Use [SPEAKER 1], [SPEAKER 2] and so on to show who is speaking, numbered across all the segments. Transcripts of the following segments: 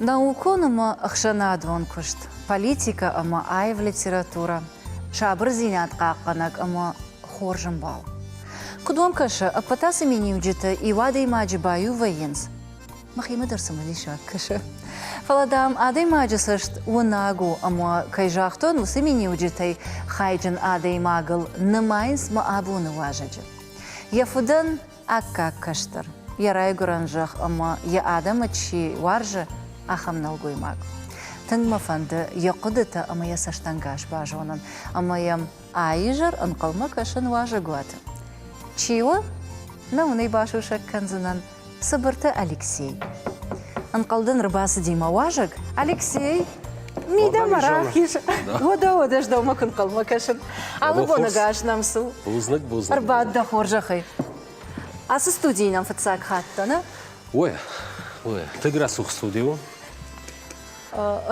[SPEAKER 1] Наукон ӕмӕ ӕхсӕнадон куыст, политикӕ ӕмӕ аив литературӕ, сабырдзинад хъахъхъӕнӕг ӕмӕ хорз ӕмбал. Куыд уӕм кӕсы, ӕппӕт ацы миниуджытӕ иу адӕймаджы баиу вӕййынц? Мӕхимӕ дӕр цымыдисаг кӕсы. Фӕлӕ, дам, адӕймаджы цӕст уынаг у ӕмӕ, кӕй загътон, уыцы миниуджытӕй хайджын адӕймагыл нымайынц мӕ абоны уазӕджы. Йӕ фыдӕн аккаг кӕстӕр, йӕ райгуырӕн зӕхх ӕмӕ йӕ адӕмы чи уарзы, ахӕм нӕлгоймаг. Тынг мӕ фӕнды йӕ хъуыдытӕ ӕмӕ йӕ цӕстӕнгас базонын ӕмӕ йӕм а-изӕр ӕнхъӕлмӕ кӕсын уазӕгуаты. Чи у? Нӕ уын ӕй басусӕг кӕндзынӕн. Цыбырты Алексей. Ӕнхъӕлдӕн ӕрбацыди мӕ уазӕг. Алексей, мидӕмӕ рахиз. Уӕдӕ, уӕдӕ, ӕз дӕумӕ куы нхъӕлмӕ кӕсын. Алы боны гас нӕм цу.
[SPEAKER 2] Бузныг, бузныг.
[SPEAKER 1] Ӕрбад дӕ хорзӕхӕй. Ацы студийы нӕм фыццаг хатт дӕ, нӕ?
[SPEAKER 2] Ой, ой, тынг рӕсугъд студи у.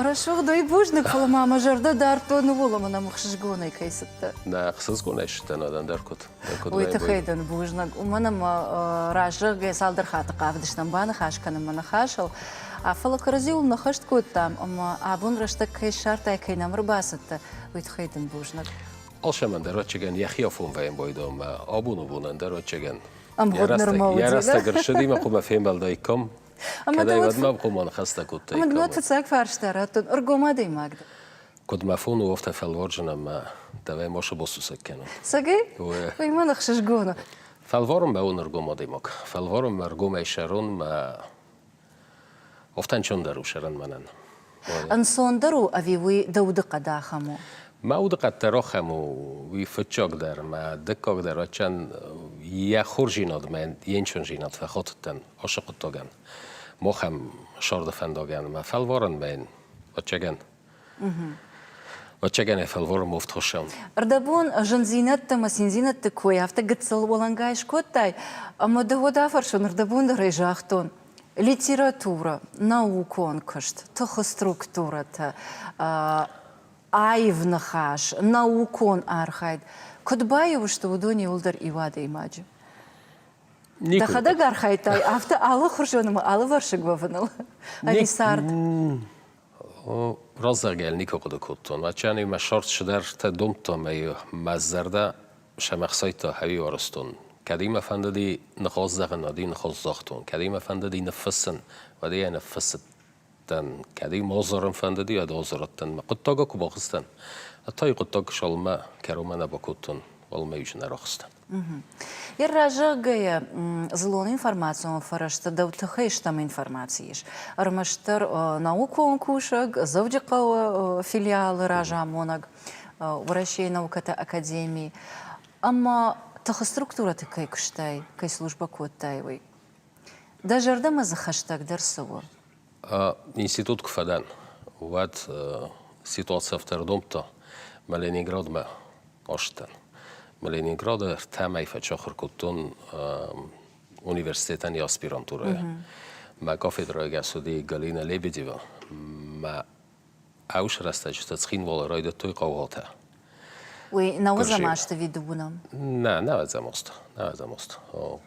[SPEAKER 1] Рӕсугъд ой, бузныг, фӕлӕ ма мӕ зӕрдӕ дардтон ууыл, ӕмӕ нӕм ӕхсызгонӕй кӕй цыдтӕ.
[SPEAKER 2] Нӕ, ӕхсызгонӕй сыдтӕн ӕндӕр куыд.
[SPEAKER 1] Уый тыххӕй дын бузныг, уымӕн ӕмӕ раззӕгъгӕ цалдӕр хатты хъавыдыстӕм баныхас кӕнынмӕ ныхасыл, фӕлӕ кӕрӕдзиуыл ныхӕст кодтам ӕмӕ абон рӕстӕг кӕй ссардтай, кӕй нӕм ӕрбацыдтӕ, уый тыххӕй дын бузныг.
[SPEAKER 2] Алцӕмӕн дӕр ӕвӕццӕгӕн йӕхи афон вӕййын байдоммӕ, абоны бонӕн дӕр ӕвӕццӕгӕн
[SPEAKER 1] Ӕмгъуыд нырма уыди.
[SPEAKER 2] Йӕ рӕстӕг ӕрцыди мӕ хъуамӕ фембӕлдаиккам. Кӕдӕй уӕдмӕ хъуамӕ ныхӕстӕ кодтаиккам.
[SPEAKER 1] Ӕмӕ дын фыццаг фарста радтон, ӕргом адӕймаг дӕ.
[SPEAKER 2] Куыд мӕ фон у, афтӕ фӕлварджын ӕмӕ дӕуӕй ма сбосусӕг кӕнон.
[SPEAKER 1] Цӕгӕй? Уый мӕн ӕхсызгон у.
[SPEAKER 2] Фӕлварын мӕ уын ӕргом адӕймаг. Фӕлварын мӕ ӕргомӕй сӕрон мӕ афтӕ ӕнцондӕр у сӕрӕн мӕнӕн.
[SPEAKER 1] Ӕнцондӕр у ӕви уый дӕ удыхъӕд ахӕм у?
[SPEAKER 2] Мӕ удыхъӕд дӕр ахӕм у, уый фыццаг дӕр, мӕ дыккаг дӕр, ачан йӕ хорздзинад мӕ йе нцондзинад фӕхатыдтӕн ацы хъуыддагӕн. Махӕм сӕрды фӕндагӕн мӕ фӕлварӕн мӕ йын ӕцӕгӕн Ӕцӕгӕн ӕй фӕлварӕм офтхуссӕн.
[SPEAKER 1] Ӕрдӕбон зындзинӕдтӕ ӕмӕ циндзинӕдты кой афтӕ гыццыл уӕлӕнгай скодтай, ӕмӕ дӕ уӕд афӕрсон, ӕрдӕбон дӕр ӕй загътон. Литературӕ, наукон куыст, тыхы структурӕтӕ, аив ныхас, наукон архайд куыд баиу сты, уыдон иуылдӕр иу адӕймаджы. Дӕхӕдӕг архайдтай афтӕ алыхуызон ӕмӕ алывӕрсыг уӕвыныл ӕви цард?
[SPEAKER 2] Раззагӕй никуы хъуыды кодтон. Ачани мӕ сӕрд цыдӕртӕ домдта ӕмӕ мӕ зӕрдӕ сӕм ӕхсайдта хӕуи уарзтон. Кӕд мӕ фӕндыди ныхас зӕгъын, уӕд ын ныхас загътон. Кӕд мӕ фӕндыди ныффыссын, уӕд ӕй ныффыссыдтӕн. Кӕд ӕй азарын фӕндыди, уӕд азарыдтӕн. Мӕ хъуыддагы куы бахызтӕн, уӕд та хъуыддаг цалынмӕ кӕронмӕ нӕ бакодтон, уалынмӕ иу зын ӕрахызтӕн.
[SPEAKER 1] Йӕ разӕггӕйӕ дзыллон информацион фӕрӕзты дӕу тыххӕй стӕм информаци ис. Ӕрмӕстдӕр наукон кусӕг, Дзӕуджыхъӕуы филиалы разамонӕг, Уӕрӕсейы наукӕты академи ӕмӕ тыхы структурӕты кӕй куыстай, кӕй службӕ кодтай, уый. Дӕ зӕрдӕмӕ дзы хӕстӕгдӕр цы у?
[SPEAKER 2] Институт куы фӕдӕн, уӕд ситуаци афтӕ ӕрдомдта, мӕ Ленинградмӕ ацыдтӕн. Мӕ Ленинграды ӕртӕ мӕй фӕчахуыр кодтон университетӕн йӕ аспирантурӕйы. Мӕ кафедрӕйы гӕс уыди Галина Лебедева. Мӕ Ӕвс рӕстӕджытӕ Цхинвалы райдыдтой хъаугъатӕ.
[SPEAKER 1] Уый нӕуӕдзӕм азты ӕви дыууынӕм?
[SPEAKER 2] Нӕ, нӕуӕдзӕм азты. Нӕуӕдзӕм азты.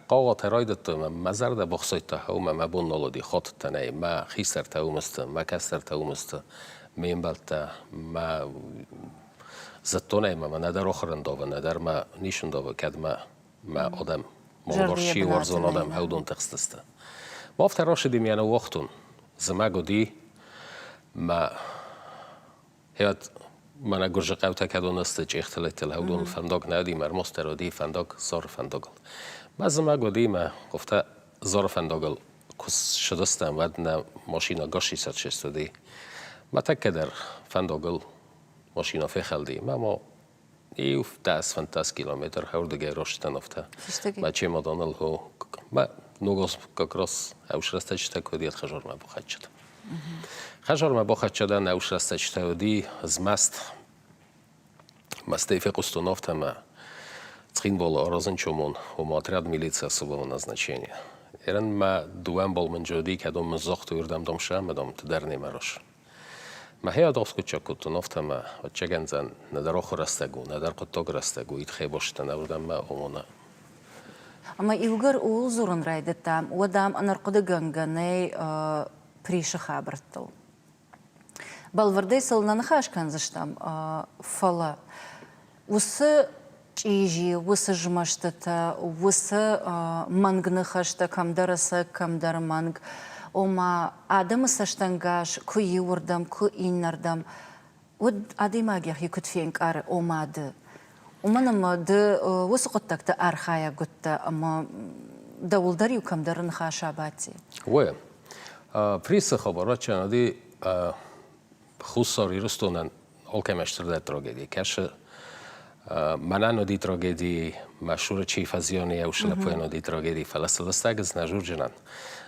[SPEAKER 2] Хъаугъатӕ райдыдтой, мӕ мӕ зӕрдӕ бахсайдта, уымӕ мӕ бон нал уыди, хаттытӕ нӕй, мӕ хистӕртӕ уым сты, мӕ кӕстӕртӕ уым сты, ме мбӕлттӕ, мӕ зыдтон ӕй, мӕ нӕдӕр охырӕндавы, нӕдӕр мӕ нисындавы, кӕд мӕ мӕ адӕм, мӕ уарзон адӕм хӕудон тыхстысты. Ма афтӕ рацыди, мӕ ныууагътон. Зымӕг уыди, мӕ Хеат мӕнӕ Гуырдзыхъӕутӕ кӕдон сты чъехтылӕттыл, уыдон фӕндаг нӕ уыди, ӕрмӕстдӕр уыди фӕндаг Зары фӕндагыл. Мӕ зымӕг уыди, мӕ къуфтӕ Зары фӕндагыл куы ссыдыстӕм, уӕд нӕ машинӕ Гасисат сыстади. Мӕ тӕккӕ дӕр фӕндагыл машинӕ фехӕлди. Мӕ ма иу дӕс-фӕнддӕс километр хӕрдыгӕй растӕн афтӕ. Мӕ чемоданыл хо мӕ ногоз как раз ӕвсрӕстӕджытӕ куы уыди, хӕзармӕ бахӕццӕ. Хӕзармӕ бахӕццӕ дӕн, ӕвсрӕстӕджытӕ уыди змӕст. Мӕстӕй фехъуыстон афтӕ мӕ Цхинвалы аразын чомон, ома отряд милиции особого назначения. Ерын мӕ дыууӕ ӕмбал мын уыди, кӕдон мын загътой, уырдӕм дам сӕ, дам, ты дӕр немӕ рос. Мӕхи ӕдоскъуыддзаг кодтон афтӕ ӕмӕ ӕвӕццӕгӕн нӕдӕр охы рӕстӕг у, нӕдӕр хъуыддаг рӕстӕг у, итхебостӕн ӕвдӕм мӕ омона.
[SPEAKER 1] Ӕмӕ иугӕр ууыл дзурын райдыдтам, уӕд ам ӕнӕрхъуыдыгӕнгӕ нӕй. Присы хабӕрттыл. Бӕлвырдӕй сыл нӕ ныхас кӕндзыстӕм, фӕлӕ уыцы чъизи, уыцы змӕстытӕ, уыцы мӕнг ныхӕстӕ кӕмдӕр ӕцӕг, кӕмдӕр мӕнг, ома адӕмы цӕстӕнгас куы иуырдӕм, куы иннӕрдӕм, уӕд адӕймаг йӕхи куыд фенкъары, ома ды. Уымӕн ӕмӕ ды уыцы хъуыддӕгты архайӕг уыдтӕ ӕмӕ дӕуыл дӕр-иу кӕмдӕр ныхас абадти.
[SPEAKER 2] Уе. Присы хабар ачӕнади Хуссар Ирыстонӕн алкӕмӕ стырдӕр трагеди. Кӕсы мӕнӕн уыди трагеди, мӕ цуры чи фӕзиан, йӕ уыцы лӕппуйӕн уыди трагеди, фӕлӕ сылыстӕг ыз нӕ зурджынӕн.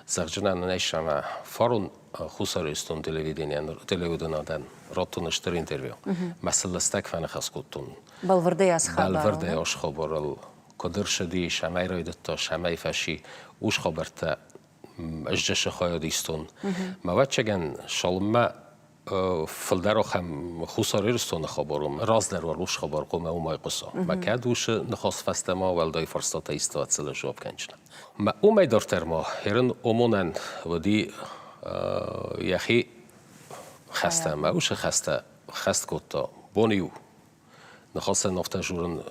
[SPEAKER 2] Зӕгъджынӕн нын ӕй ӕмӕ фарон Хуссар Ирыстон телевиденийӕн, телеуынынадӕн радтон стыр интервью. Мӕ сылыстӕг фӕныхас кодтон.
[SPEAKER 1] Бӕлвырдӕй ацы хабарыл?
[SPEAKER 2] Бӕлвырдӕй ацы хабарыл. Куыд ӕрцыди, цӕмӕй райдыдта, цӕмӕй фӕци, уыцы хабӕрттӕ ӕз дӕсы хайад истон. Мӕ ӕвӕццӕгӕн, цалынмӕ фылдӕр ахӕм Хуссар Ирыстоны хабар у, раздӕр уал уыцы хабар хъуамӕ уымӕй хъуыса. Мӕ кӕд уыцы ныхас фӕстӕмӕ уӕлдай фарстатӕ исты ацылы жуапп кӕнджынӕн. Мӕ уымӕй дарддӕр ма ерын ОМОН-ӕн уыди йӕхи хӕстӕ, мӕ уыцы хӕстӕ хӕст кодта бон-иу Ныхасӕн афтӕ журын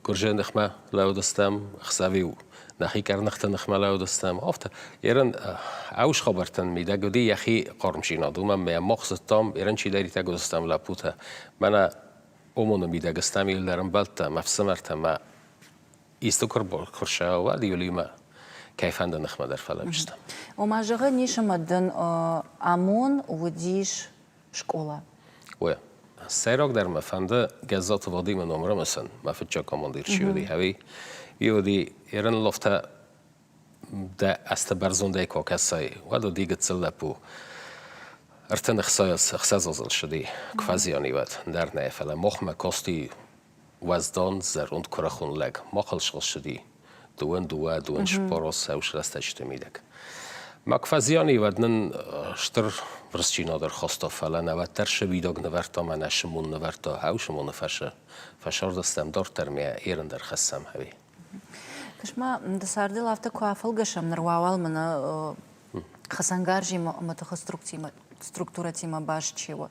[SPEAKER 2] гуырзӕй ныхмӕ лӕудыстӕм, ӕхсӕв-иу нӕхи къӕрныхты ныхмӕ лӕудыстӕм. Афтӕ ерын ӕус хабӕрттӕн мидӕг уыди йӕхи хъармдзинад, уымӕн ӕмӕ мах зыдтам, ерын чидӕриддӕр уыдыстӕм лӕппутӕ. Мӕнӕ ОМОН-ы мидӕг стӕм иуылдӕр ӕмбӕлттӕ, мӕ фсымӕртӕ мӕ исты куы рбаххуырса, уӕд иулимӕ кӕй фӕнды ныхмӕ дӕр фӕлӕудзыстӕм.
[SPEAKER 1] Ома, зӕгъӕн ис, ӕмӕ дын ОМОН уыдис скъола.
[SPEAKER 2] Уе. Сӕйрагдӕр мӕ фӕнды Гӕззаты Вадимы ном рымысын, мӕ фыццаг командир чи уыди, ӕви уыди ерын лофтӕ дӕ азты бӕрзондӕй куы акӕсай, уӕд уыди гыццыл лӕппу. 36 азыл ссыди, куы фӕзиан и, уӕд дӕр нӕ, фӕлӕ махмӕ касти уӕздан зӕронд куырыхон лӕг махыл схуыссыди дыууӕн дыууӕ, дыууӕн цыппор цӕуыс рӕстӕджыты мидӕг. Мӕ куы фӕзиан и, уӕд нын стыр рысчинад ӕрхаста, фӕлӕ нӕ уӕддӕр сывидаг нывӕрдта мӕ нӕ сымон нывӕрдта, хӕу сымоны фӕсы фӕсардыстӕм дарддӕр ме ерын дӕр хӕссӕм ӕви.
[SPEAKER 1] Кӕс-ма, ды цардыл афтӕ куы афӕлгӕсӕм, ныр уал мын хӕцӕнгарзимӕ ӕмӕ тыхы структурӕтимӕ баст чи у.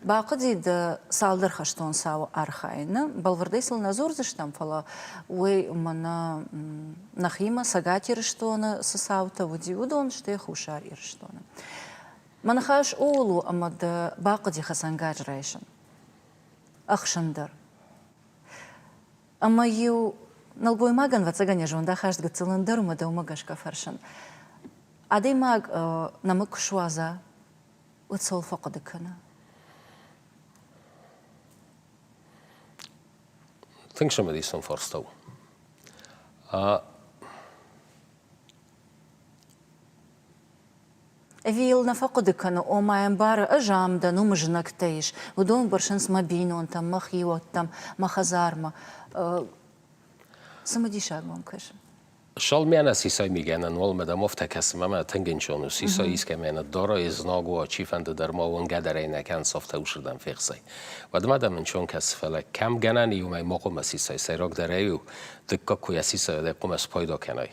[SPEAKER 1] Бахъуыди дӕ цалдӕр хӕстон цауы архайыны. Бӕлвырдӕй сыл нӕ дзурдзыстӕм, фӕлӕ уый мӕнӕ нӕхимӕ Цӕгат Ирыстоны цы цаутӕ уыди, уыдон, стӕй Хуссар Ирыстоны. Мӕ ныхас ууыл у, ӕмӕ дӕ бахъуыди хӕцӕнгарз райсын. Ӕхсын дӕр. Ӕмӕ-иу нӕлгоймагӕн, ӕвӕццӕгӕн, йӕ зондахаст гыццыл ӕндӕр у, ӕмӕ дӕумӕ гӕсгӕ фӕрсын. Адӕймаг нӕмыг куы суадза, уӕд цӕуыл фӕхъуыды кӕны?
[SPEAKER 2] Тынг цымыдисон фарста у.
[SPEAKER 1] Ӕви йыл нӕ фӕхъуыды кӕны, ома йӕм бары, ӕз ам дӕн, уым знӕгтӕ ис, уыдон бырсынц мӕ бинонтӕм, мӕ хиуӕттӕм, мӕ хӕдзармӕ. Цымыдисаг мӕм кӕсы.
[SPEAKER 2] Шалмяна сисай мигӕнӕн уал мадам афтӕ кӕсы мӕмӕ тынг ӕнцон у. Сисай искӕмӕн дара знаг уа, чифӕнды дӕр ма уынгӕ дӕр ӕй нӕ кӕнынц, афтӕ усырдӕм фехсай. Уӕд мадам ӕнцон кӕсы, фӕлӕ кӕм гӕнӕн и, уымӕй ма хъуамӕ сисай, сӕйрагдӕр ӕй у, дыккаг куы йӕ сисай, уӕд ӕй хъуамӕ спайда кӕнай.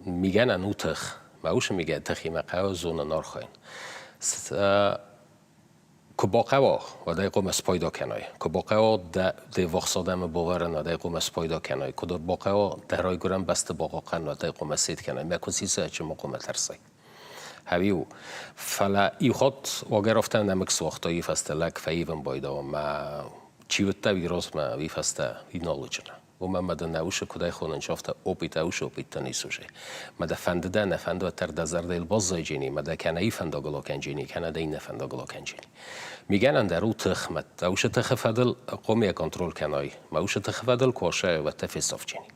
[SPEAKER 2] Мигӕнӕн у тых. Мӕ усы мигӕ тыхимӕ хъӕуы зонын архайын. Куы бахъӕуа, уӕд ӕй хъуамӕ спайда кӕнай. Куы бахъӕуа дӕ де ввахс адӕмы бавӕрын, уӕд ӕй хъуамӕ спайда кӕнай. Куы бахъӕуа дӕ райгуырӕн бӕсты бахъахъхъӕнын, уӕд ӕй хъуамӕ сет кӕнай. Мӕ куы сисай, чи ма хъуамӕ тӕрсай. Ӕви у. Фӕлӕ иу хатт уагӕр афтӕ нӕмыг суагъта, уый фӕстӕ лӕг фӕивын байдауа мӕ чи уыдта, уый размӕ, уый фӕстӕ, уый нал уыджына. Уымӕ ӕмӕ дын ӕусы куыдӕй хонынц, афтӕ опит ӕусы опиттӕн исусе. Мӕ дӕ фӕнды дӕ, нӕ фӕнды, уӕддӕр дӕ зӕрдӕйыл баззайджени, мӕ дӕ кӕнӕ и фӕндагыл акӕнджени, кӕнӕ дӕ иннӕ фӕндагыл акӕнджени. Мигӕнӕн дӕр у тых, мӕ ӕусы тыхы фӕдыл хъомийӕ контроль кӕнай, мӕ усы тыхы фӕдыл куы асайай, уӕд дӕ фесафджени.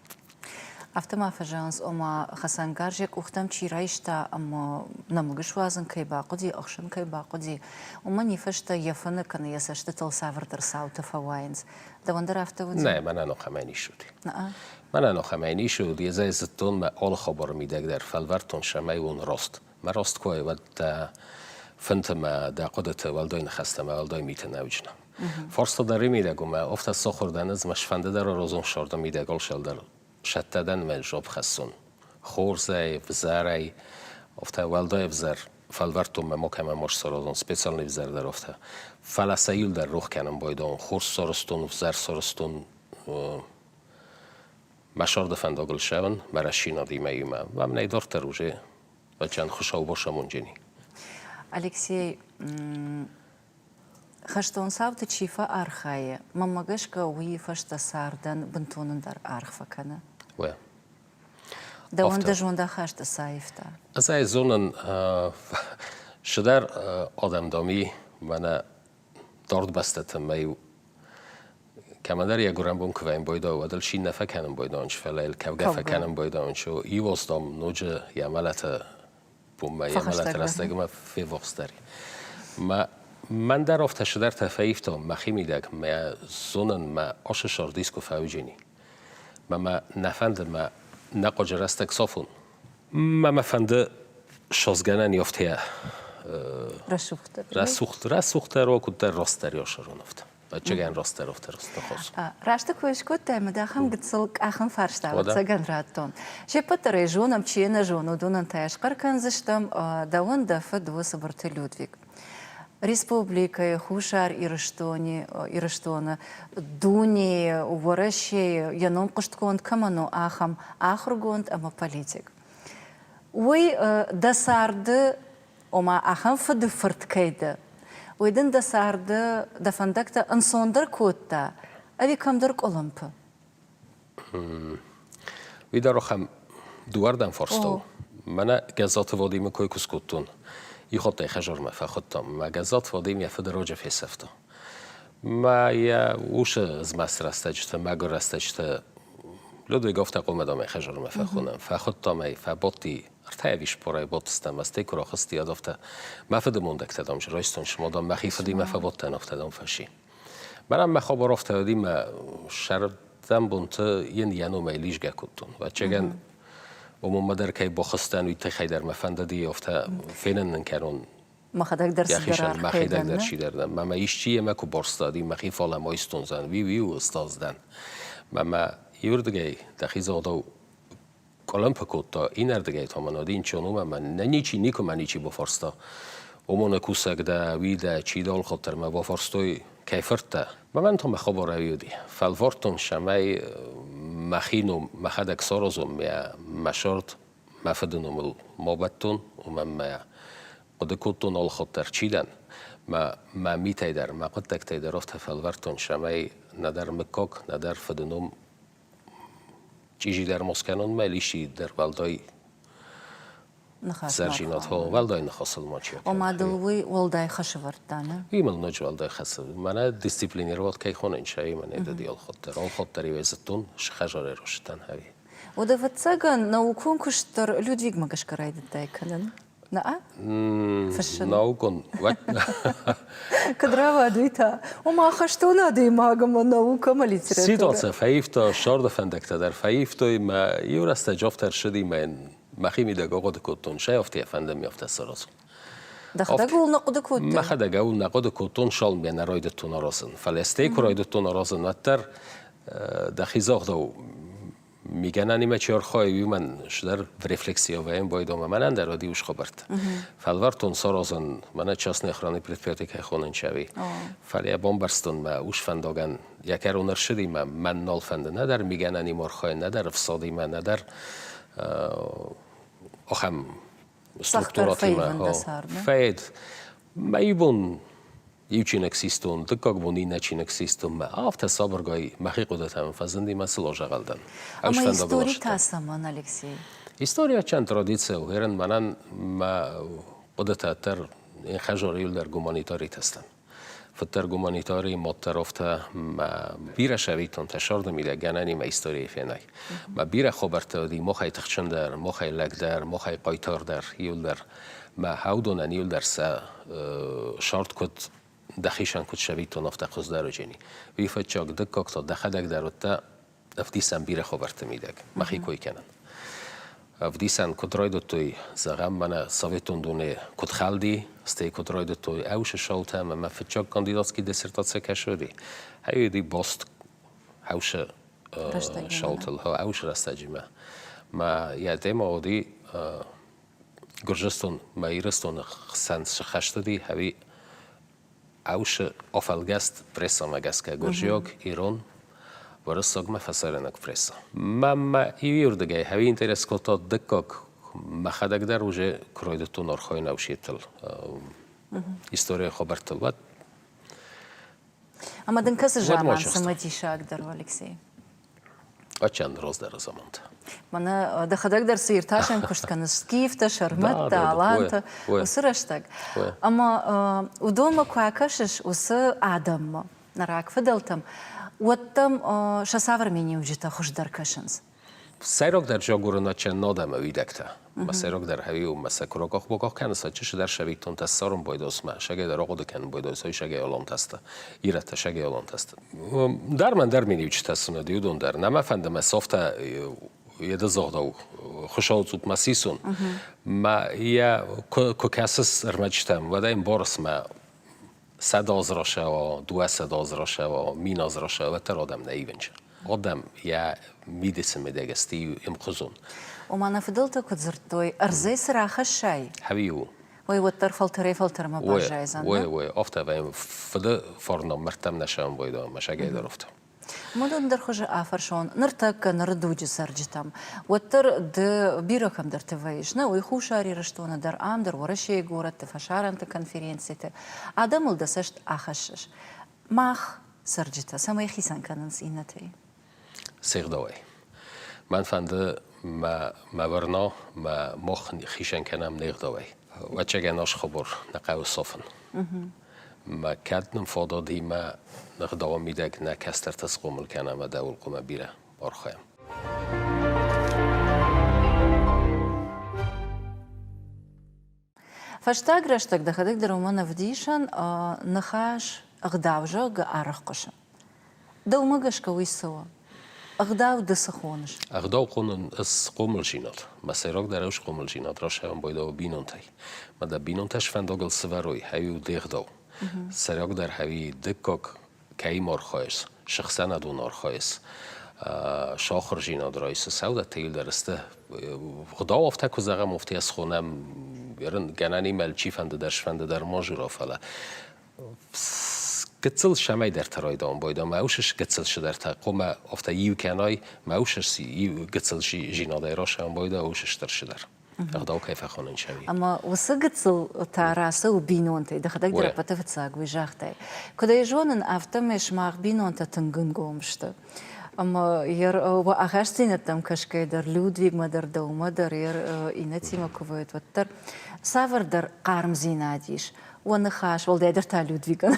[SPEAKER 1] Афтӕ ма фӕзӕгъынц, ома хӕцӕнгарз йӕ къухтӕм чи райста ӕмӕ нӕмыг суадзын кӕй бахъуыди, ӕхсын кӕй бахъуыди, уымӕн йӕ фӕстӕ йӕ фыны кӕнӕ йӕ цӕстытыл цавӕрдӕр цаутӕ фӕуайынц. Дӕуӕн дӕр афтӕ уыди?
[SPEAKER 2] Нӕ, мӕнӕн ахӕмӕй ницы уыди. Мӕнӕн ахӕмӕй ницы уыди. Ӕз ӕй зыдтон, мӕ алы хабары мидӕг дӕр фӕлвӕрдтон, цӕмӕй уон раст. Мӕ раст куы уай, уӕд дӕ фынты мӕ дӕ хъуыдыты уӕлдай ныхӕстӕ мӕ уӕлдай миты нӕ уыдзынӕ. Фарста дӕр мидӕг у, мӕ афтӕ сахуыр дӕн ӕз, мӕ сфӕнды дӕр аразон сӕрды мидӕг алцӕуыл дӕр сӕттӕ дӕн мӕ жопп хӕссон. Хорзӕй, ӕвзӕрӕй, афтӕ уӕлдай ӕвзӕр. Фӕлвӕрдтон мӕ макӕмӕ ма саразон специальный ӕвзӕрдӕр афтӕ. Фӕлӕ сӕ иу дӕр рох кӕнын байдайон. Хорз сарӕзтон, ӕвзӕр сарӕзтон. Мӕ сӕрды фӕндагыл ссӕуын, мӕ рӕсинадимӕ иумӕ. Мӕнӕй дарддӕр уже бачан Хуыцау басамонджени.
[SPEAKER 1] Алексей, хӕстон цауты чи фӕархайы, мӕнмӕ гӕсгӕ, уый фӕстӕ цардӕн бынтон ӕндӕр аргъ фӕкӕны.
[SPEAKER 2] Уӕ.
[SPEAKER 1] Дӕуӕн дӕ зондахасты цы аивта?
[SPEAKER 2] Ӕз ӕй зонын, цыдӕр адӕм дам и, мӕнӕ дард бӕстӕты мӕ-иу кӕмӕндӕр йӕ гуырӕн бон куы вӕййын байдайы, уӕд ыл цин нӕ фӕкӕнын байдайынц, фӕлӕ йыл кӕугӕ фӕкӕнын байдайынц. Иу аз, дам, ноджы йӕ мӕлӕты бонмӕ, йӕ мӕлӕты рӕстӕгмӕ феввахсдӕр. Мӕ мӕн дӕр афтӕ цыдӕртӕ фӕивта мӕхимидӕг, мӕ зонын, мӕ ацы сӕрд искуы фӕуыджени. Мӕ мӕ нӕ фӕнды мӕ нӕ хъуаджы рӕстӕг сафун. Мӕ мӕ фӕнды сосгӕнӕн ёфтӕ
[SPEAKER 1] рӕсугъддӕр.
[SPEAKER 2] Рӕсугъд, рӕсугъддӕр о, куддӕр растдӕр ёсарон ӕфтӕ. Ӕцӕгӕн растдӕр ӕфтӕ растдӕр.
[SPEAKER 1] Раст куы скодтай, мӕ ахӕм гыццыл къахын фарста ӕвӕццӕгӕн радтон. Се ппӕт дӕр ӕй зонӕм, чи йӕ нӕ зоны, уыдонӕн та йӕ схъӕр кӕндзыстӕм. Дӕуӕн дӕ фыд у Цыбырты Людвиг. Республикӕйы, Хуссар Ирыстоны, Ирыстоны, дунейы, Уӕрӕсейы йӕ ном хъуыстгонд кӕмӕн у, ахӕм ахуыргонд ӕмӕ политик. Уый дӕ царды, ома ахӕм фыды фырт кӕй дӕ, уый дын дӕ царды дӕ фӕндӕгтӕ ӕнцондӕр кодта ӕви кӕмдӕр къуылымпы?
[SPEAKER 2] Уый дӕр ахӕм дыууӕрдӕм фарста у. Мӕнӕ Гӕззаты Вадимы кой куы скодтон, ихуаттӕй хӕдзармӕ фӕхуыдтам. Мӕ Гӕззаты Вадим йӕ фыды раджы фесӕфта. Мӕ йӕ усы змӕст рӕстӕджыты, мӕгуыр рӕстӕджыты Людвиг афтӕ хъуамӕ дам ӕй хӕдзармӕ фӕхонӕм. Фӕхуыдтам ӕй, фӕбадти, ӕртӕ ӕви спорӕй бадтыстӕм, стӕй куы рахызти, уӕд афтӕ, мӕ фыды мондӕгтӕ, дам, райстон, цыма, дам, мӕхи фыдимӕ фӕбадтӕн, афтӕ, дам, фӕси. Мӕнӕн мӕ хабар афтӕ уыди, мӕ сӕрдӕн бонты йын йӕ номӕй лизгӕ кодтон. Ӕвӕццӕгӕн, уымӕ дӕр кӕй бахызтӕн, уый тыххӕй дӕр мӕ фӕндыди афтӕ фенын нын кӕнон.
[SPEAKER 1] Мӕхӕдӕг дӕр цыдӕр
[SPEAKER 2] Йӕхицӕн
[SPEAKER 1] аргъ кӕй
[SPEAKER 2] мӕхӕдӕг
[SPEAKER 1] дӕн,
[SPEAKER 2] дӕр
[SPEAKER 1] нӕ?
[SPEAKER 2] чидӕр дӕн. Мӕ мӕ исчи йемӕ куы барстади, мӕхи фалӕ ма истондзӕн, уи-уи ыстаздӕн. Мӕ мӕ иуырдыгӕй дӕхи загъдау къуылымпы кодта, иннӕрдыгӕй та мын уыди нчон уымӕ ӕмӕ нӕ ничи, никуы мӕ ничи бафарста. Омоны кусӕг дӕ, уи дӕ, чи дӕ алхатт мӕ бафарстой, кӕй фырт дӕ? Мӕнӕн та мӕ хабар ӕви уыди. Фӕлвӕрдтон, цӕмӕй мӕхи ном мӕхӕдӕг саразон, мӕ мӕ сӕрд мӕ фыды номыл ма бӕттон, уымӕн мӕ хъуыды кодтон алхатт дӕр, чи дӕн. Мӕ мӕ митӕй дӕр, мӕ хъуыддӕгтӕй дӕр афтӕ фӕлвӕрдтон, цӕмӕй нӕдӕр мыггаг, нӕдӕр фыды ном чъизидӕр ма скӕнунмӕ исчи дӕр уӕлдай сӕрзинад, фал уӕлдай ныхасыл ма чи
[SPEAKER 1] Ома дыл уый уӕлдай хӕс ӕвӕрдта, нӕ?
[SPEAKER 2] Уый мыл ноджы уӕлдай хӕс. Мӕнӕ дисциплинироват кӕй хонын, сӕ мӕнӕ дӕ алхатт дӕр. Алхатт дӕр иу зыдтон, схӕзарӕй растӕн ӕви.
[SPEAKER 1] Уӕдӕ, ӕвӕццӕгӕн, наукон куыст дӕр Людвигмӕ гӕсгӕ райдыдтай кӕнын. Нӕ? Фыссын.
[SPEAKER 2] Наукон.
[SPEAKER 1] Куыд рауад уый та? Ома хӕстон адӕймаг ӕмӕ наукӕ ӕмӕ литературӕ.
[SPEAKER 2] Ситуаци фӕивта, сӕрды фӕндӕгтӕ дӕр фӕивтой. Мӕ иу рӕстӕджы афтӕ ӕрцыди, мӕ мӕхимидӕг ахъуыды кодтон, сӕ афтӕ фӕнды ми афтӕ саразын.
[SPEAKER 1] Дӕхӕдӕг ууыл нӕ хъуыды кодтай?
[SPEAKER 2] Мӕхӕдӕг ӕуыл нӕ хъуыды кодтон, цалынмӕ нӕ райдыдтон аразын. Фӕлӕ стӕй куы райдыдтон аразын, уӕддӕр дӕхи загъдау Мигӕнӕнимӕ чи архайы, уымӕн цыдӕр рефлексия вӕййын байдом ӕмӕ мӕнӕн дӕр уӕд иу схабӕрттӕ. Фӕлвӕрдтон саразын, мӕнӕ частный охраны предприятие кӕй хонын чави. Фӕлӕ йӕ бамбӕрстон, мӕ ус фӕндагӕн йӕ кӕрон ӕрцыди, мӕ мӕн нал фӕнды нӕдӕр мигӕнӕнимӕ архайын, нӕдӕр ӕфсадимӕ, нӕдӕр ахӕм структуратимӕ. Фӕйд. Мӕ иу бон Иу чиныг систон, дыккаг бон иннӕ чиныг систон мӕ афтӕ сабыргай мӕхи хъуыдытӕм фӕзынди мӕ сыл азӕгъӕл дӕн.
[SPEAKER 1] Ӕмӕ истори та цӕмӕн, Алексей?
[SPEAKER 2] История чан традиция у. Ерын мӕнӕн мӕ хъуыдытӕ дӕр хӕзар иуылдӕр гуманитаритӕ стӕм. Фыддӕр гуманитари, моддӕр афтӕ мӕ бирӕ сӕвиттонтӕ сӕрды мидӕг гӕнӕнимӕ историйы фенай. Мӕ бирӕ хабӕрттӕ уыди махӕй тыхджындӕр, махӕй лӕгдӕр, махӕй хъайтардӕр иуылдӕр. Мӕ хӕудонӕн иуылдӕр сӕ сӕрд куыд дӕхицӕн куыд сӕвиттон, афтӕ хуыздӕр уыджени. Уый фӕччаг, дыккаг та дӕхӕдӕг дӕр уыдтӕ ӕвдисӕн бирӕ хабӕртты мидӕг, мӕхи кой кӕнын. Ӕвдисӕн куыд райдыдтой, зӕгъӕм, мӕнӕ советон дуне куыд хӕлди, стӕй куыд райдыдтой ӕусы шоутӕ ӕмӕ мӕ фыццаг кандидатский диссертаци кӕсы уыди. Ай уыди баст ӕусы шоутыл, ӕусы рӕстӕджимӕ. Мӕ йӕ тема уыди. Гуырдзыстон мӕ Ирыстоны хсӕн цы хӕст уыди, ӕви ӕусы афӕлгӕст прессӕмӕ гӕсгӕ гуырдзиаг, ирон, уырыссагмӕ фӕсарӕйнаг прессӕ. Мӕнмӕ иуырдыгӕй ӕви интерес кодта дыккаг, мӕхӕдӕг дӕр уже куы райдыдтон архайын ӕусетыл, историйы хабӕрттыл, уӕд
[SPEAKER 1] Ӕмӕ дын кӕцы заман цымыдисагдӕр у, Алексей?
[SPEAKER 2] Ачан раздӕры заманты.
[SPEAKER 1] Мӕнӕ дӕхӕдӕг дӕр цы иртасӕн куыст кӕныс, скифтӕ, сӕрмӕттӕ, алантӕ, уыцы рӕстӕг. Ӕмӕ уыдонмӕ куы акӕсыс, уыцы адӕммӕ, нӕ рагфыдӕлтӕм, уӕд дӕм сӕ цавӕр миниуджытӕ хуыздӕр кӕсынц?
[SPEAKER 2] Сӕйрагдӕр зӕгъгурын ачан адӕмы уидӕгтӕ. Мӕ сӕйрагдӕр хӕви у, мӕ сӕ курокох-бокох кӕныс, а чысыдӕр сӕвиттонтӕ ссарын байдосмӕ, сӕгӕй дӕр ахъуыды кӕнын байдос, ой сӕгӕй алантӕсты, ирӕттӕ сӕгӕй алантӕсты. Дӕр мӕн дӕр миниуджытӕ сын уыди, уыдон дӕр. Нӕ мӕ фӕнды мӕ софтӕ йеды загъдау хуысау цъупмӕ сисон. Мӕ йӕ куы кӕсыс ӕрмӕджытӕм, уӕд ӕй ӕмбарыс мӕ 100 расӕуа, 200 расӕуа, 1000 расӕуа, уӕддӕр адӕм нӕ ивынчы. Адӕм йӕ мидисы мидӕг сты ӕмхуызон.
[SPEAKER 1] Ома нӕ фыдӕлтӕ куыд дзырдтой, ӕрдзӕй цы рахӕссай,
[SPEAKER 2] Хӕви у.
[SPEAKER 1] Уый уӕддӕр фӕлтӕрӕй-фӕлтӕрмӕ баззайдзӕн.
[SPEAKER 2] Ой, ой, афтӕ вӕййы фыды фарнау мӕрдтӕм нӕ сӕмбойдӕ, мӕ сагӕй дӕр афтӕ.
[SPEAKER 1] Уыдон дӕр хуызы афӕрсон, ныртӕккӕ ныры дуджы цӕрджытӕм, уӕддӕр ды бирӕ кӕмдӕрты вӕййыс, нӕ уый Хуссар Ирыстоны дӕр, ам дӕр, Уӕрӕсейы горӕтты, фӕсарӕнты конференциты. Адӕмыл дӕ цӕст ахӕссыс. Мах цӕрджытӕ цӕмӕй хицӕн кӕнынц иннӕтӕй?
[SPEAKER 2] Се гъдауӕй. Мӕн фӕнды мӕ мӕ вӕрна, мӕ мах хицӕн кӕнӕм не гъдауӕй. Ӕцӕгӕн ас хабар нӕ хъӕуы сафын. Мӕ кӕд нын фадат и мӕ ӕгъдауы мидӕг нӕ кӕстӕртӕ схъомыл кӕнӕм ӕмӕ дӕуыл хъуамӕ бирӕ архайӕм.
[SPEAKER 1] Фӕстаг рӕстӕг дӕхӕдӕг дӕр уымӕн ӕвдисӕн ныхас ӕгъдау, зӕгъгӕ, арӕх хъуысы. Дӕумӕ гӕсгӕ уый цы у? Ӕгъдау ды цы хоныс?
[SPEAKER 2] Ӕгъдау хонын ӕз хъомылдзинад. Мӕ сӕйрагдӕр ӕз хъомылдзинад расайӕн байдауы бинонтӕй. Мӕ дӕ бинонтӕ сфӕндагыл сывӕрой, хӕви у де гъдау. Сӕйрагдӕр хӕви дыккаг кӕимӕ архайыс, сыхсӕнадон архайыс, сахуырдзинад райсыс, сӕудӕттӕ дӕр сты. Гъдау афтӕ куы зӕгъӕм, афтӕ йӕ схонӕм, гӕнӕн имӕ чифӕнды дӕр, сфӕнды дӕр ма жура, фӕлӕ гыццыл сӕмӕйдӕртӕ райдауын байдам, мӕ ус гыццыл сыдӕртӕ, хъуамӕ афтӕ иу кӕнай, мӕ ус гыццыл зинадӕй расайын байда, ус стыр сыдӕр. Ӕгъдау кӕй фӕхонын сӕви.
[SPEAKER 1] Ӕмӕ уыцы гыццыл та рацӕуы бинонтӕй, дӕхӕдӕг дӕр ӕппӕты фыццаг уый загътай. Куыд ӕй зонын, афтӕмӕй сымах бинонтӕ тынг ӕнгом сты. Ӕмӕ йӕ уӕ ахастдзинӕдтӕм кӕсгӕйӕ дӕр, Людвигмӕ дӕр, дӕумӕ дӕр, йӕ иннӕтимӕ куы вӕййут, уӕддӕр цавӕрдӕр хъармдзинад ис уӕ ныхас, уӕлдайдӕр та Людвигӕн,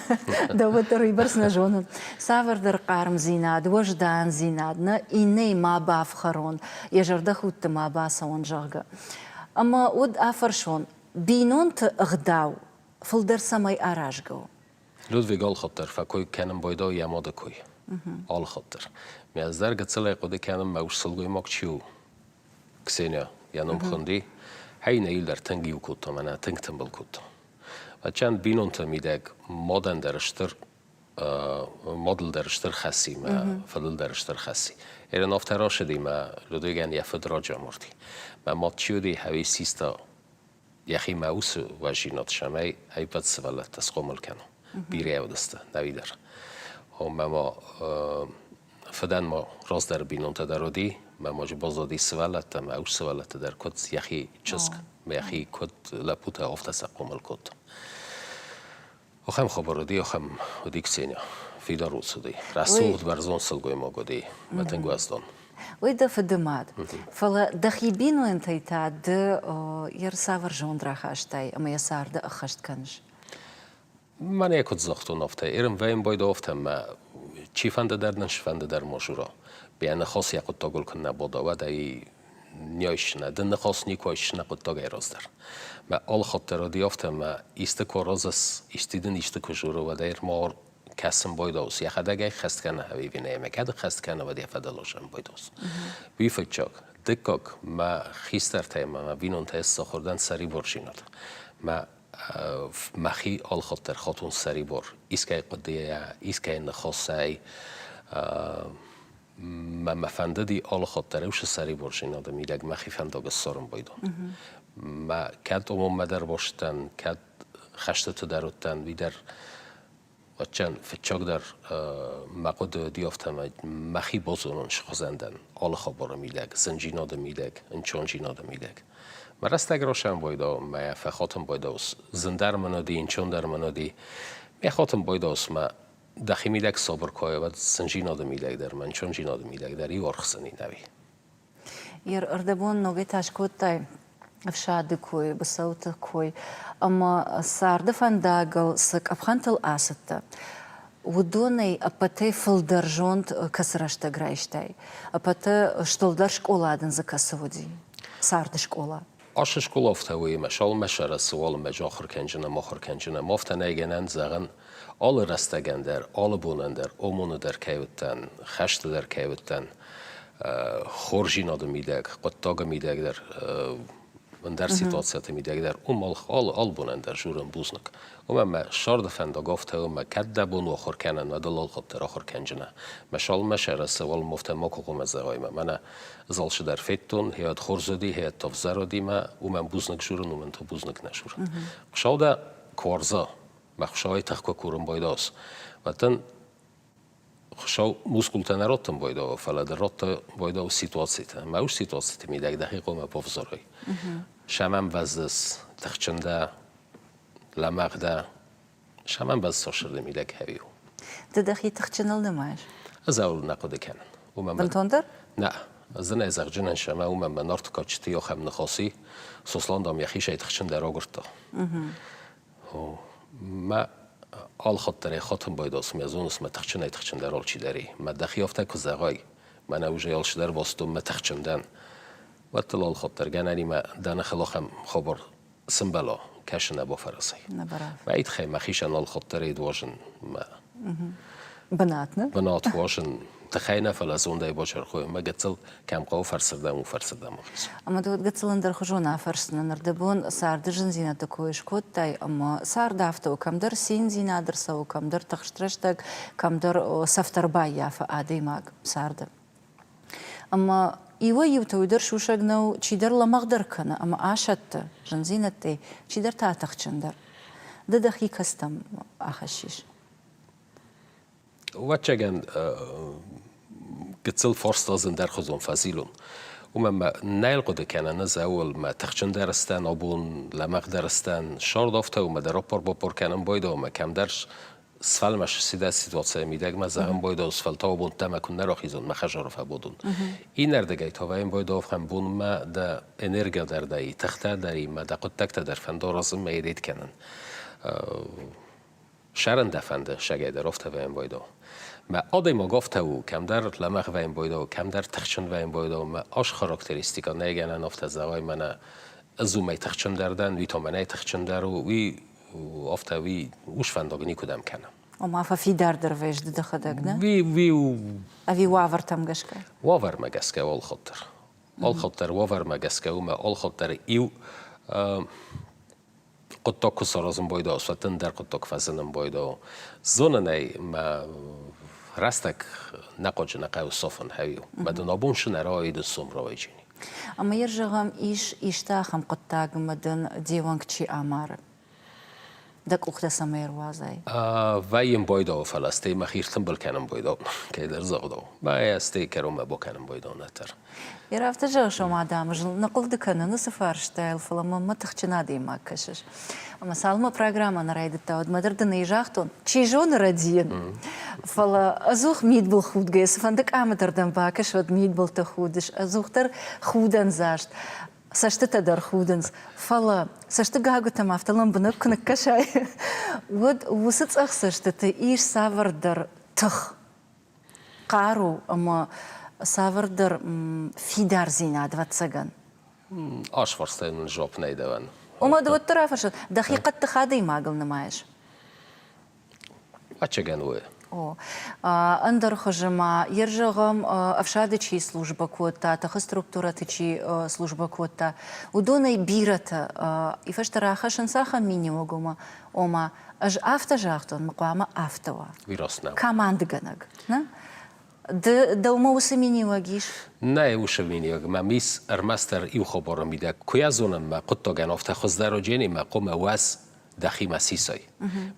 [SPEAKER 1] дӕуӕ дӕр уыйбӕрц нӕ зонын, цавӕрдӕр хъармдзинад, уӕздандзинад, нӕ иннӕйы ма бафхӕрон, йӕ зӕрдӕхудты ма бацӕуон, зӕгъгӕ. Ӕмӕ уӕд афӕрсон, бинонты ӕгъдау фылдӕр цӕмӕй аразгӕ у?
[SPEAKER 2] Людвиг алхатт дӕр фӕкой кӕнын байдау йӕ мады кой. Алхатт дӕр. Мӕ ӕз дӕр гыццылӕй хъуыды кӕнын, мӕ ус сылгоймаг чи у, Ксения, йӕ ном хуынди, хӕй нӕ дӕр тынг иу кодта, мӕнӕ тынг тымбыл кодта. Ачан бинонты мидӕг мадӕн дӕр стыр мадыл дӕр стыр хӕсси, мӕ фыдыл дӕр стыр хӕсси. Ерын афтӕ рашыди, мӕ Людвигӕн йӕ фыд раджы амарди. Мӕ мад чи уыди, хӕви систа йӕхимӕ уыцы уӕззинад, цӕмӕй ӕппӕт сывӕллӕттӕ схъомыл кӕна. Бирӕ уыдысты, нӕуи дӕр. Омӕ ма фыдӕн ма раздӕр бинонтӕ дӕр уыди, мӕ ма баззади сывӕллӕттӕ, мӕ ус сывӕллӕттӕ дӕр куыд йӕхи чызг, йӕхи куыд лӕппутӕ, афтӕ сӕ хъомыл кодта. Ахӕм хабар уыди, ахӕм уыди Ксеня. Фидар ус уыди. Рӕсугъд, бӕрзонд сылгоймаг уыди, мӕ тынг уӕздан.
[SPEAKER 1] Уый дӕ фыды мад. Фӕлӕ дӕхи бинонтӕй та ды йӕ цавӕр зонд рахастай ӕмӕ йӕ царды ӕххӕст кӕныс?
[SPEAKER 2] Мӕнӕ куыд загътон, афтӕ Ирынвӕйын байдо афтӕ мӕ чифӕнды дӕр нын сфӕнды дӕр ма жура. Йӕ ныхас йӕ хъуыддагыл куы нӕ бада, уӕд ӕй не айсдзынӕ. Ды ныхас никуы айсдзынӕ хъуыддагӕй раздӕр. Мӕ алы хатт дӕр уыди афтӕ, мӕ исты куы аразыс, исты дын исты куы журы, уӕд ӕй ма кӕсын байдаус. Йӕхӕдӕг ӕй хӕст кӕны ӕви нӕ, ӕмӕ кӕд хӕст кӕны, уӕд йӕ фӕдыл узӕн байдаус. Уый фыццаг. Дыккаг, мӕ хистӕртӕй ӕмӕ мӕ бинонтӕй сахуыр дӕн сӕрибардзинад. Мӕ мӕхи алхатт дӕр хатун сӕрибар искӕй хъуыдыйӕ, искӕй ныхасӕй. Мӕ мӕ фӕндыди алхатт дӕр уыцы сӕрибардзинады мидӕг мӕхи фӕндаг ссарын байдон. Мӕ кӕд омонмӕ дӕр бостӕн, кӕд хӕстыты дӕр уыдтӕн, уый дӕр Отчан фыццагдӕр мӕ хъуыды уыди афтӕмӕй, мӕхи базонын схуызӕн дӕн алы хабары мидӕг, зындзинады мидӕг, ӕнцондзинады мидӕг. Мӕ рӕстӕг росӕн байдау, мӕ фӕхатын байдау, зындӕр мын уыди, ӕнцондӕр мын уыди. Мӕ хатын байдау, мӕ дӕхи мидӕг сабыр куы уӕд зындзинады мидӕг дӕр, мӕ ӕнцондзинады мидӕг дӕр иу аргъдзӕни нӕуи.
[SPEAKER 1] Ӕрдӕбон ногӕй та скодтай ӕфсады кой, быцӕуты кой ӕмӕ царды фӕндагыл цы къӕпхӕнтыл ацыдтӕ, уыдонӕй ӕппӕтӕй фылдӕр зонд кӕцы рӕстӕг райстай? Ӕппӕты стылдӕр скъола дын дзы кӕцы уыди? Царды скъола.
[SPEAKER 2] Ашы скъола афтӕ уыимӕ салмӕ сӕрӕцы уалынмӕ ахуыр кӕнджын ӕмӕ ахуыр кӕнджын ӕмӕ афтӕ нӕй гӕнӕн зӕгъӕн, алы рӕстӕгӕн дӕр, алы бонӕн дӕр ОМОН-ы дӕр кӕй уыдтӕн, хӕсты дӕр кӕй уыдтӕн, хорздзинады мидӕг, хъуыддагы мидӕг дӕр, ӕндӕр ситуацияты мидӕг дӕр, уым алы, алы бонӕн дӕр журын бузныг. Уымӕн мӕ сӕрды фӕндаг афтӕ у, мӕ кӕд дӕ бон у ахуыр кӕнын, уӕд ыл алхатт дӕр ахуыр кӕнджынӕ. Мӕ салмӕ сӕрӕцы уалынмӕ афтӕ макуы хъуамӕ зӕгъай, мӕ мӕнӕ залшы дӕр федтон, хиад хорз уыди, хиад та ӕвзӕр уыди мӕ уымӕн бузныг журын, уымӕн та бузныг нӕ журын. Хуыцау дӕ куы уарза, мӕ Хуыцауӕй тых куы курын байдас, уӕд дын Хуыцау мускултӕ нӕ раттын байдауы, фӕлӕ дын радта байдауы ситуацитӕ. Мӕ ус ситуациты мидӕг дӕхи хъуамӕ бавзарай. Сӕмӕн бӕззыс, тыхджын дӕ, лӕмӕгъ дӕ, сӕмӕн бӕззыс сырды мидӕг хӕви у.
[SPEAKER 1] Ды дӕхи тыхджыныл нымайыс?
[SPEAKER 2] Ӕз ӕуыл нӕ хъуыды кӕнын.
[SPEAKER 1] Уымӕн Бынтондӕр?
[SPEAKER 2] Нӕ. Ӕз ын ӕй зӕгъджынӕн сӕмӕ уымӕн мӕ Нарты кадджыты ахӕм ныхас и, Сослан, дам, йӕхицӕй тыхджындӕр агуырдта. Мӕ алхатт дӕр ӕй хатын байдас, мӕ зоныс, мӕ тыхджынӕй-тыхджындӕр алчидӕр и. Мӕ дӕхи афтӕ куы зӕгъай, мӕнӕ уже алчидӕр бастон, мӕ тыхджын дӕн, уӕд дыл алхатт дӕр гӕнӕнимӕ дӕ ныхыл ахӕм хабар сымбӕла, кӕсы нӕ бафӕразай. Мӕ итхӕй мӕхицӕн алхатт дӕр ӕй уарзын мӕ
[SPEAKER 1] Бынат, нӕ?
[SPEAKER 2] Бынат уарзын тыхӕй нӕ, фӕлӕ зондӕй бачархой. Мӕ гыццыл кӕм хъӕуы фӕрсырдӕм, у фӕрсырдӕм ахизын.
[SPEAKER 1] Ӕмӕ ды гыццыл ӕндӕрхуызон афӕрсдзынӕ. Ӕрдӕбон царды зындзинӕдты кой скодтай, ӕмӕ цард афтӕ у, кӕмдӕр циндзинад ӕрцӕуы, кӕмдӕр тыхст рӕстӕг, кӕмдӕр цӕфтӕ рбаййафы адӕймаг царды. Ӕмӕ иуӕй-иутӕ уый дӕр сусӕг нӕу, чидӕр лӕмӕгъдӕр кӕны ӕмӕ асӕтты зындзинӕдтӕй, чидӕр та тыхджындӕр. Ды дӕхи кӕцытӕм ахӕссис?
[SPEAKER 2] Ӕвӕццӕгӕн, гыццыл фарста ӕндӕрхуызон фӕзилон. Уымӕн мӕ нӕ хъуыды кӕнӕн ӕз ӕуыл мӕ тыхджындӕр сдӕн абон, лӕмӕгъдӕр сдӕн. Сӕрд афтӕ у, мӕ дӕр аппар-баппар кӕнын байдайы ӕмӕ кӕмдӕр сфӕлмӕс цыдӕр ситуацийы мидӕг мӕ зӕгъын байдайы, фӕлтау абон мӕ куыннӕ рахизон, мӕ хӕдзары фӕбадон. Иннӕрдыгӕй та вӕййын байдайы ахӕм бонмӕ дӕ энергия дӕр дӕ и, тыхтӕ дӕр и, мӕ дӕ хъуыддӕгтӕ дӕр фӕнды аразын мӕ едет кӕнын. Сӕрӕн дӕ фӕнды, сӕгӕй дӕр афтӕ вӕййын байдау. Мӕ адӕймаг афтӕ у, кӕмдӕр лӕмӕгъ вӕййын байдау, кӕмдӕр тыхджын вӕййын байдау, мӕ ас характеристикӕ нӕй гӕнӕн афтӕ зӕгъай, мӕнӕ ӕз уымӕй тыхджындӕр дӕн, уый та мӕнӕй тыхджындӕр у, уый афтӕ уый усфӕндаг никуыдӕм кӕны.
[SPEAKER 1] Ома фӕфидардӕр вӕййыс ды дӕхӕдӕг, нӕ?
[SPEAKER 2] Уый, уый у...
[SPEAKER 1] Ӕви уавӕртӕм гӕсгӕ?
[SPEAKER 2] Уавӕрмӕ гӕсгӕ алхатт дӕр. Алхатт дӕр уавӕрмӕ гӕсгӕ у мӕ алхатт дӕр иу хъуыддаг куы саразын байдайа, уӕд ӕндӕр хъуыддаг фӕзынын байдайа. Зонын ӕй, мӕ рӕстӕг нӕ хъуаджы нӕ хъӕуы сафын хӕуи. Мӕ дын абон шы нӕ рауайы, дын сом рауайджини.
[SPEAKER 1] Ӕмӕ йӕ зӕгъӕм, ис исты ахӕм хъуыддаг, ӕмӕ дын де уӕнг чи амары? Дӕ къухтӕ цӕмӕй ӕруадзай?
[SPEAKER 2] Вӕййын байдауы, фӕлӕ стӕй мӕхи ртымбыл кӕнын байдау, кӕйдӕр загъдау. Мӕ стӕй кӕронмӕ бакӕнын байдау нӕдӕр.
[SPEAKER 1] Йе афтӕ зӕгъыс, ома адӕмы ныхъуылды кӕнын уыцы фарстайыл, фӕлӕ мӕнмӕ тыхджын адӕймаг кӕсыс. Ӕмӕ цалынмӕ программӕ нӕ райдыдта, уӕдмӕ дӕр дын ӕй загътон, чи зоны рӕдийын, фӕлӕ ӕдзух мидбыл худгӕйӕ, цыфӕнды къамы дӕр дӕм бакӕс, уӕд мидбылты худыс, ӕдзухдӕр худӕндзаст, цӕстытӕ дӕр худынц. Фӕлӕ цӕсты гагуытӕм афтӕ лӕмбынӕг куы ныккӕсай, уӕд уыцы цъӕх цӕстыты ис цавӕрдӕр тых, хъару ӕмӕ цавӕрдӕр фидардзинад, ӕвӕццӕгӕн.
[SPEAKER 2] Асфарстӕй мын жопп нӕй дӕуӕн.
[SPEAKER 1] Ома ды уӕддӕр афӕрсӕн, дӕхи хъӕддых адӕймагыл нымайыс?
[SPEAKER 2] Ӕцӕгӕн уый.
[SPEAKER 1] О, ӕндӕр хуызы ма, йе зӕгъӕм, ӕфсады чи службӕ кодта, тыхы структурӕты чи службӕ кодта, уыдонӕй бирӕтӕ и фӕстӕ рахӕссынц ахӕм миниуӕг, ома, ома ӕз афтӕ загътон, мӕ хъуамӕ афтӕ уа.
[SPEAKER 2] Уый раст нӕу.
[SPEAKER 1] Командыгӕнӕг, нӕ? Ды дӕумӕ уыцы миниуӕг ис?
[SPEAKER 2] Нӕ уыцы миниуӕг мӕм ис ӕрмӕстдӕр иу хабары мидӕг. Куы йӕ зонын, мӕ хъуыддагӕн афтӕ хуыздӕр уыджени, мӕ хъуамӕ уӕз дӕхимӕ сисай.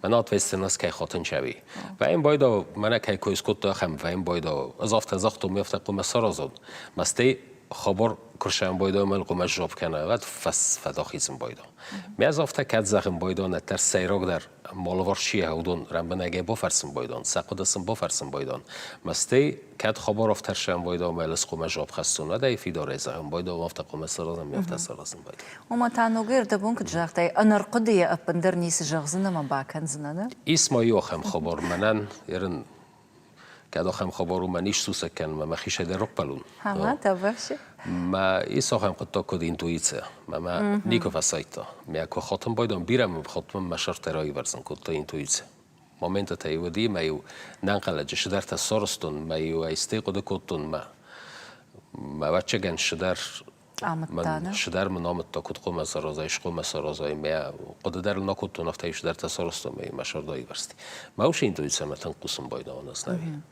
[SPEAKER 2] Мӕн ответственность кӕй хатын чӕви. Вӕйын байдау, мӕнӕ кӕй кой скодта ахӕм, вӕйын байдау. Ӕз афтӕ загътон, ме афтӕ хъуамӕ саразон. Мӕ стӕй хабар куы байдау, мӕн хъуамӕ сжоб кӕна, уӕд фӕдахицын байдау. Ме ӕз афтӕ кӕд зӕгъын байдау, нӕддӕр сӕйрагдӕр малыварс чи уыдон рӕмбынӕгӕй бафӕрсын байдон, сӕ хъуыды сын бафӕрсын байдон. Мӕ стӕй кӕд хабар афтӕрсӕн байдау, мӕ лыс хъуамӕ жуапп хӕссон, уӕд ӕй фидарӕй зӕгъын байдау, афтӕ хъуамӕ саразын, афтӕ саразын байдау.
[SPEAKER 1] Ома та ногӕй ӕрдӕбон куыд загътай, ӕнӕрхъуыдыйӕ ӕппындӕр ницы зӕгъдзынӕ ӕмӕ бакӕндзынӕ, нӕ?
[SPEAKER 2] Ис ма иу ахӕм хабар мӕнӕн, ерын кӕд ахӕм хабар у, мӕн ис сусӕг кӕнын, мӕ мӕхицӕй дӕр раппӕлун.
[SPEAKER 1] Ама, табӕхси.
[SPEAKER 2] Мӕ ис ахӕм хъуыддаг, куыд интуици. Мӕ мӕ никуы фӕсайдта. Мӕ куы хатын байдам, бирӕ мын хатт мын мӕ сӕртӕ раивӕрзын кодта интуици. Моментӕ-иу уыди, мӕ-иу нӕнхъӕлӕджы цыдӕртӕ сарӕзтон, мӕ-иу ӕй стӕй хъуыды кодтон, мӕ мӕ ӕвӕццӕгӕн цыдӕр
[SPEAKER 1] Амыдта, нӕ?
[SPEAKER 2] Цыдӕр мын амыдта, куыд хъуамӕ саразай, цы хъуамӕ саразай. Мӕ хъуыды дӕр нӕ кодтон, афтӕ цыдӕртӕ сарӕзтон мӕ мӕ сӕрда ивӕрзти. Мӕ уыцы интуицимӕ тынг хъусын байдауын ӕз нӕ.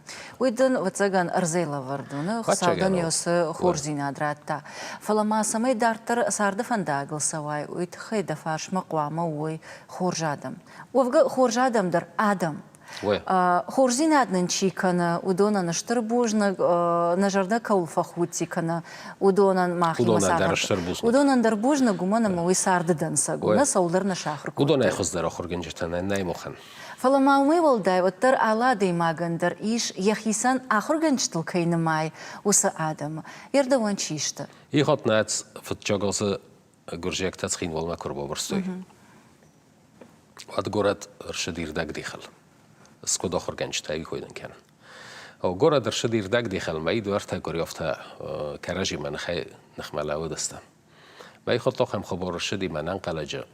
[SPEAKER 1] Уый дын, ӕвӕццӕгӕн, ӕрдзӕй лӕвӕрд у, нӕ? Хуыцау дын йӕ уыцы хорздзинад радта. Фӕлӕ ма цӕмӕй дарддӕр царды фӕндагыл цӕуай, уый тыххӕй дӕ фарсмӕ хъуамӕ уой хорз адӕм. Уӕвгӕ, хорз адӕм дӕр адӕм. Хорздзинад нын чи кӕны, уыдонӕн стыр бузныг, нӕ зӕрдӕ кӕуыл фӕхудти кӕны, уыдонӕн махимӕ
[SPEAKER 2] цахӕм.
[SPEAKER 1] Уыдонӕн дӕр бузныг, уымӕн ӕмӕ уый царды дӕнцӕг у, нӕ цӕуылдӕр нӕ сахуыр кодтой.
[SPEAKER 2] Уыдонӕй хуыздӕр ахуыргӕнджытӕ нӕй махӕн.
[SPEAKER 1] Фӕлӕ ма уымӕй уӕлдай уӕддӕр алы адӕймагӕн дӕр ис, йӕхицӕн ахуыргӕнджытыл кӕй нымайы, уыцы адӕмы. Йе рдӕуӕн чи сты?
[SPEAKER 2] Ихатт нӕ фыццаг азы гуырдзиӕгтӕ Цхинвалмӕ куы ӕрбабырстой, уӕд горӕт ӕрцыд ирдӕгдихыл. Скуыд ахуыргӕнджытӕ ӕви кӕнын. Горӕт ӕрцыд ирдӕгдихыл, мӕ дуӕрттӕ къуыри кӕрӕдзимӕ ныхмӕ лӕууыдысты. Мӕ хуыдтохӕм хабар ӕрцыди мӕ ӕнӕнхъӕлӕджы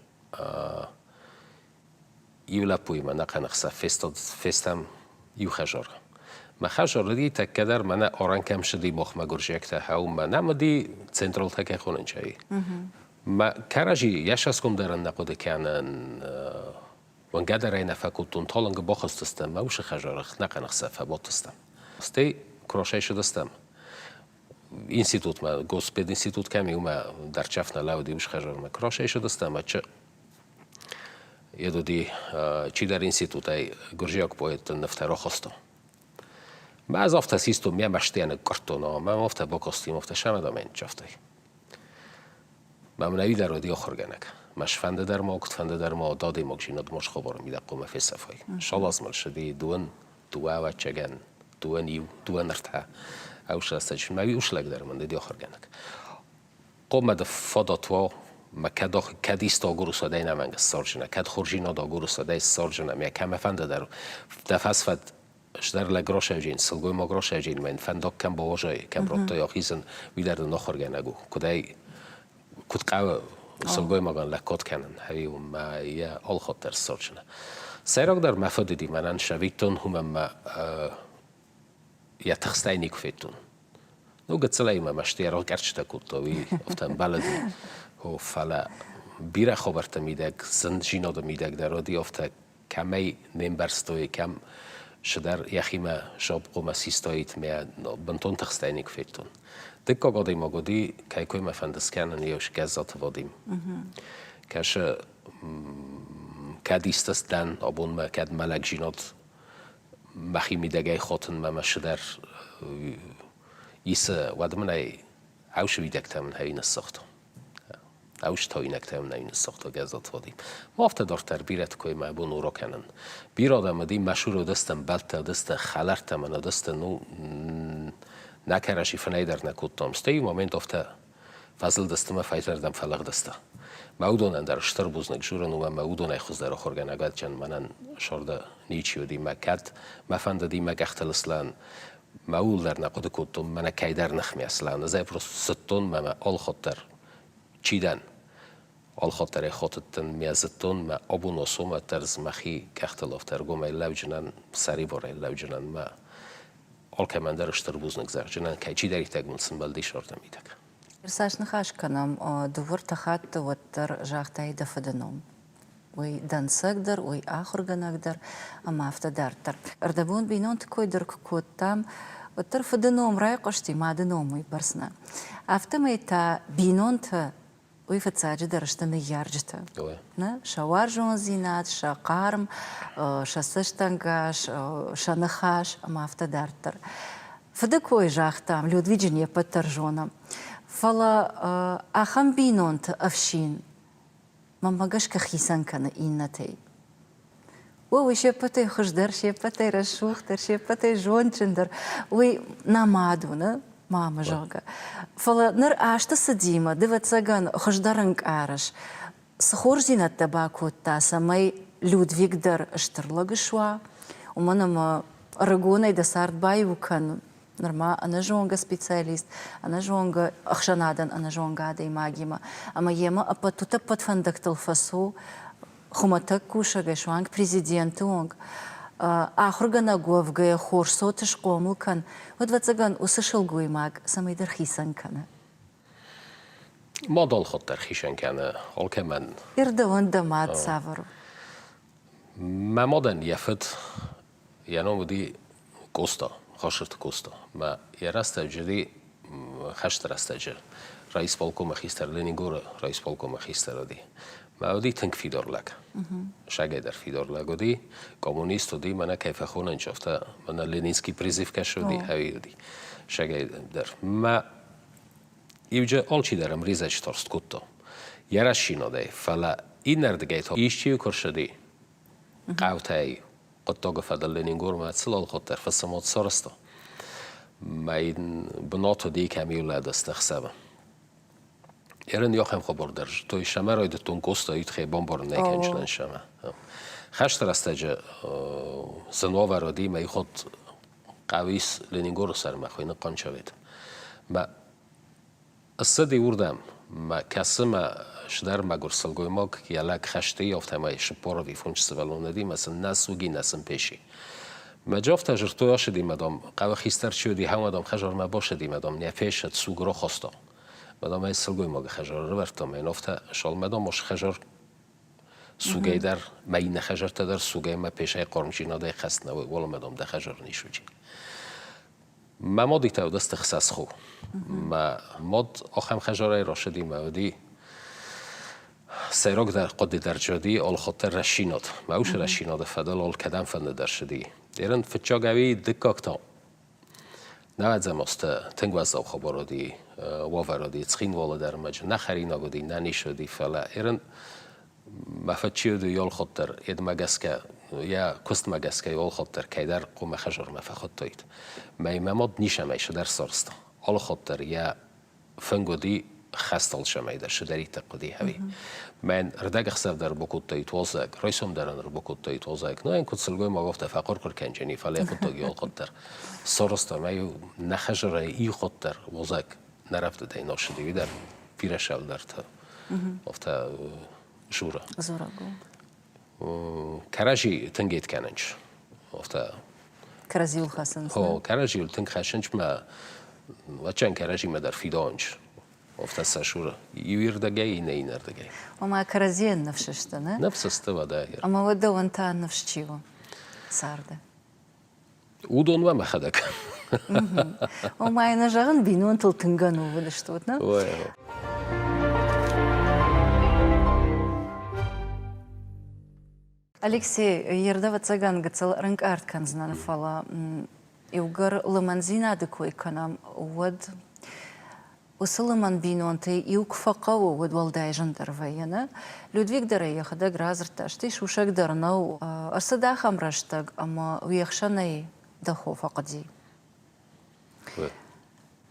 [SPEAKER 2] иу лӕппуимӕ ӕнӕхъӕн ӕхсӕв фестӕм иу хӕдзары. Мӕ хӕдзар уыди тӕккӕ дӕр мӕнӕ арӕн кӕм цыди махмӕ гуырдзиӕгтӕ хӕумӕ нӕм уыди централтӕ кӕй хонынчӕй. Мӕ кӕрӕдзи йӕ цӕсгом дӕр ын нӕ хъуыды кӕнын, уӕнгӕ дӕр ӕй нӕ фӕкодтон, талынг бахызтыстӕм, мӕ усы хӕдзары ӕнӕхъӕн ӕхсӕв фӕбадтыстӕм. Стӕй куы рацӕйцыдыстӕм институтмӕ, госпединститут кӕм и, уымӕ дӕрддзӕф нӕ лӕууыди усы хӕдзармӕ. Куы рацӕйцыдыстӕм, йед уыди чидӕр институтӕй гуырдзиаг поэтты нывтӕ рахаста. Мӕ ӕз афтӕ систон, мӕ мӕстыйӕ ныкъкъуырдтон, ӕмӕ мӕм афтӕ бакасти, афтӕ сӕмӕдамӕ ныццавтай. Мӕ мын ӕви дӕр уыди ахуыргӕнӕг. Мӕ сфӕнды дӕр ма, куыдфӕнды дӕр ма адӕймагдзинад ма схабары мидӕг хъуамӕ фесӕфай. Салаз мыл ссыди дыууын дыууӕ ӕвӕццӕгӕн, дыууын иу, дыууын ӕртӕ. Ӕвсӕстӕджы мӕ ус лӕг дӕр мын уыди ахуыргӕнӕг. Хъуамӕ дӕ фадат уа, мӕ кӕд, кӕд исты агурыс, уӕд ӕй ӕнӕмӕнг ссардзынӕ, кӕд хорздзинад агурыс, уӕд ӕй ссардзынӕ. Мӕ кӕмӕ фӕнды дӕр дӕ фӕсфӕд стӕр лӕг росӕвджын, сылгоймаг росӕвджын, мӕн фӕндаг кӕм бауазай, кӕм радтай ахизын, уый дӕр дын ахуыргӕнӕг у. Куыд ӕй, куыд хъӕуы сылгоймагӕн лӕггад кӕнын, ӕви мӕ йӕ алхатт дӕр ссардзынӕ. Сӕйрагдӕр мӕ фӕдыди мӕнӕн сӕвиттон, уымӕн мӕ йӕ тыхстӕй никуы федтон. Ну, гыццылӕй мӕ мӕстыйӕ ракъӕрчытӕ кодта, уый афтӕ ӕмбӕлыди. О, фӕлӕ бирӕ хабӕртты мидӕг, зындзинады мидӕг дӕр уыди афтӕ, кӕмӕй не мбӕрстой, кӕм цыдӕр йӕхимӕ сопхъумӕ систаид, мӕ бынтон тыхстӕй никуы федтон. Дыккаг адӕймаг уыди, кӕй кой мӕ фӕнды скӕнын, йе Гӕззаты Вадим. Кӕсы, кӕд исты дӕн абонмӕ, кӕд мӕ лӕгдзинад мӕхи мидӕгӕй хотынмӕ мӕ цыдӕр исы, уӕд мын ӕй ӕвсы уидӕгтӕ мын ӕй ныссыгъта. Ӕвсы тауинӕгтӕ мын ӕй ныссыгъта Гӕззаты Вадим. Афтӕ дарддӕр бирӕты кой мӕ бон урок кӕнын. Бирӕ адӕм уыди, мӕ уыдысты, ӕмбӕлттӕ уыдысты, хӕлӕрттӕ мын уыдысты, ну, нӕ кӕрӕдзи фынӕй дӕр нӕ кодтам. Стӕй иу момент афтӕ фӕзылдысты мӕ фӕйнӕрдӕм фӕлыгъдысты. Мӕ уыдонӕн дӕр стыр бузныг дзурын, уымӕн мӕ уыдонӕй хуыздӕр ахуыргӕнӕг адджын мӕнӕн сӕрды ничи уыди. Мӕ кӕд мӕ фӕндыди мӕ къӕхтыл слӕн, мӕ ууыл дӕр нӕ хъуыды кодтон, мӕнӕ кӕйдӕр ныхмӕ слӕн. Ӕз ӕй просто зыдтон, мӕ мӕ алхатт дӕр чи дӕн, алхатт дӕр ӕй хатыдтӕн, мӕ зыдтон, мӕ абон осомӕ дӕр мӕхи къӕхтыл афтӕ ӕргомӕй лӕуджынӕн, сӕрибарӕй лӕуджынӕн мӕ алкӕмӕн дӕр стыр бузныг зӕгъджынӕн, кӕй чидӕриддӕр мын сымбӕлдис ардӕм мидӕг.
[SPEAKER 1] Цас ныхас кӕнӕм, дыууӕ-ртӕ хатты уӕддӕр загътай дӕ фыды ном. Уый дӕнцӕг дӕр, уый ахуыргӕнӕг дӕр ӕмӕ афтӕ дарддӕр. Ӕрдӕбон бинонты кой дӕр куы кодтам, Уӕддӕр фыды ном райхъуысти, мады ном уыйбӕрц нӕ. Афтӕмӕй та бинонтӕ уый фыццаджыдӕр сты ныййарджытӕ. Нӕ? Сӕ уарзондзинад, сӕ хъарм, сӕ цӕстӕнгас, сӕ ныхас ӕмӕ афтӕ дарддӕр. Фыды кой загътам, Людвиджы не ппӕт дӕр зонӕм. Фӕлӕ ахӕм бинонты ӕфсин мӕнмӕ гӕсгӕ хицӕн кӕны иннӕтӕй. О, уый се ппӕтӕй хуыздӕр, се ппӕтӕй рӕсугъддӕр, се ппӕтӕй зондджындӕр. Уый нӕ мад у, нӕ, мамӕ, зӕгъгӕ. Фӕлӕ ныр азты цыдимӕ, ды, ӕвӕццӕгӕн, хуыздӕр ӕнкъарыс, цы хорздзинӕдтӕ бакодта, цӕмӕй Людвиг дӕр стыр лӕг суа, уымӕн ӕмӕ ӕрыгонӕй дӕ цард баиу кӕн нырма ӕнӕзонгӕ специалист, ӕнӕзонгӕ ӕхсӕнадӕн ӕнӕзонгӕ адӕймагимӕ, ӕмӕ йемӕ ӕппӕт утӕппӕт фӕндӕгтыл фӕцу, хуымӕтӕг кусӕгӕй суанг президенты онг, ахуыргӕнӕг уӕвгӕйӕ хорз цот схъомыл кӕн, уӕд, ӕвӕццӕгӕн, уыцы сылгоймаг цӕмӕйдӕр хицӕн кӕны.
[SPEAKER 2] Мадӕл хатт дӕр хицӕн кӕны алкӕмӕн.
[SPEAKER 1] Ирдӕуӕн дӕ мад цавӕр у?
[SPEAKER 2] Мӕ мадӕн йӕ фыд, йӕ ном уыди Къоста, Хасырты Къоста. Мӕ йӕ рӕстӕджы уыди хӕсты рӕстӕджы райисполкомы хистӕр, Ленингоры райисполкомы хистӕр уыди. Мӕ уыди тынг фидар лӕг. Сагӕй дӕр фидар лӕг уыди, коммунист уыди, мӕнӕ кӕй фӕхонӕн, афтӕ мӕнӕ Ленинский призыв кӕсы уыди, ӕви уыди. Сагӕй дӕр. Мӕ иуджы алчидӕр ӕмризӕджы тарст кодта йӕ рӕсинадӕй, фӕлӕ иннӕрдыгӕй та исчи куы рцыди хъӕутӕй хъуыддагы фӕдыл Ленингормӕ цылалхъуыд дӕр фысымуат сарӕзта. Мӕ йын бынат уыди, кӕм-иу лӕдӕсты ӕхсӕвы. Ерын йохӕм хабар дӕр зыдтой, сӕмӕ райдыдтон Къостайы тыххӕй бамбарын нӕ кӕнджынӕн сӕмӕ. Хӕсты рӕстӕджы зын уавӕр уыди, мӕ ихот хъӕуис Ленингоры сӕрмӕ хуыйны Хъанчавет. Мӕ Ссыди уырдӕм, мӕ кӕцы мӕ сдӕр мӕгуыр сылгоймаг йӕ лӕг хӕсты афтӕмӕй сыппор ӕви фондз сывӕллоны уыди мӕ сын нӕ суги, нӕ сын песи. Мӕ афтӕ зырдтой ацыди мӕ, дам, хъӕуы хистӕр чи уыди, хӕмӕ, дам, хӕдзармӕ бацыди мӕ, дам, нӕ песӕд суг рахаста. Мӕ, дам, ӕй сылгоймагы хӕдзары ӕрӕвӕрдта мӕ йын афтӕ салмӕ, дам, ус хӕдзар сугӕй дӕр, мӕ иннӕ хӕдзӕрттӕ дӕр сугӕй мӕ песӕй хъармдзинадӕй хӕст нӕ уӕлӕмӕ, дам, дӕ хӕдзары ницы уыди. Мӕ мадитӕ уыдысты хсӕсху. Мӕ мад ахӕм хӕдзарӕй рацыди мӕ уыди сӕйрагдӕр хъуыды дӕр уыди алхатт рӕсинад. Мӕ усы рӕсинады фӕдыл алкӕдӕм фӕнды дӕр цыди. Ерын фыццаг ӕви дыккаг та нӕуӕдзӕм азты тынг уӕззау хабар уыди, уавӕр уыди Цхинвалы дӕр ӕрмӕджы. Нӕ хӕринаг уыди, нӕ низ уыди, фӕлӕ ерын Мӕ фӕччиуды ёлхотдӕр едмӕ гӕсгӕ, йӕ куыстмӕ гӕсгӕ ёлхотдӕр кӕйдӕр хъумӕ хӕзормӕ фӕхуыдтоид. Мӕй мӕ мад нисӕмӕй сыдӕр сорста. Алыхотдӕр йӕ фынг уыди хӕстыл сӕмӕйдӕр сыдӕриддӕр хъуыди ӕви. Мӕн ӕрдӕгӕхсӕв дӕр бакодтаид уалдзӕг, райсом дӕр ын ӕрбакодтаид уалдзӕг. Ну, ӕн куыд сылгоймаг, афтӕ фӕхъуыр-хъуыр кӕнджыни, фӕлӕ йӕ хъуыддаг ёлхотдӕр сорста. Мӕ-иу нӕ хӕзорӕй ихотдӕр уалдзӕг нӕ рӕвдыдӕй носыди уый дӕр бирӕ сӕлдӕртӕ. Афтӕ Жура.
[SPEAKER 1] Дзурӕг
[SPEAKER 2] у. Кӕрӕдзи тынг ед кӕнынч. Афтӕ.
[SPEAKER 1] Кӕрӕдзиуыл хӕцынц.
[SPEAKER 2] О, кӕрӕдзиуыл тынг хӕцынч мӕ вӕччӕн кӕрӕдзимӕ дӕр фидауынч. Афтӕ сӕ Шура. Иуирдӕгӕй, иннӕ иннӕрдыгӕй.
[SPEAKER 1] Ома кӕрӕдзийӕн ныфс сты, нӕ?
[SPEAKER 2] Ныфс сты, уӕдӕ.
[SPEAKER 1] Ӕмӕ уӕд дӕуӕн та ныфс чи у царды?
[SPEAKER 2] Уыдонмӕ мӕхӕдӕг.
[SPEAKER 1] Ома йын зӕгъын, бинонтыл тынг ӕнувыд стут, нӕ? Алексей, йе рдӕвӕццӕгӕн гыццыл ӕрынкъард кӕндзынӕн, фӕлӕ иугӕр лымӕндзинады кой кӕнӕм, уӕд Уыцы лымӕн бинонтӕй иу куы фӕхъӕуы, уӕд уӕлдай зындӕр вӕййы, нӕ? Людвиг дӕр ӕй йӕхӕдӕг радзырдта, стӕй сусӕг дӕр нӕу. Ӕрцыд ахӕм рӕстӕг, ӕмӕ уе хсӕнӕй дӕ хо фӕхъуыди.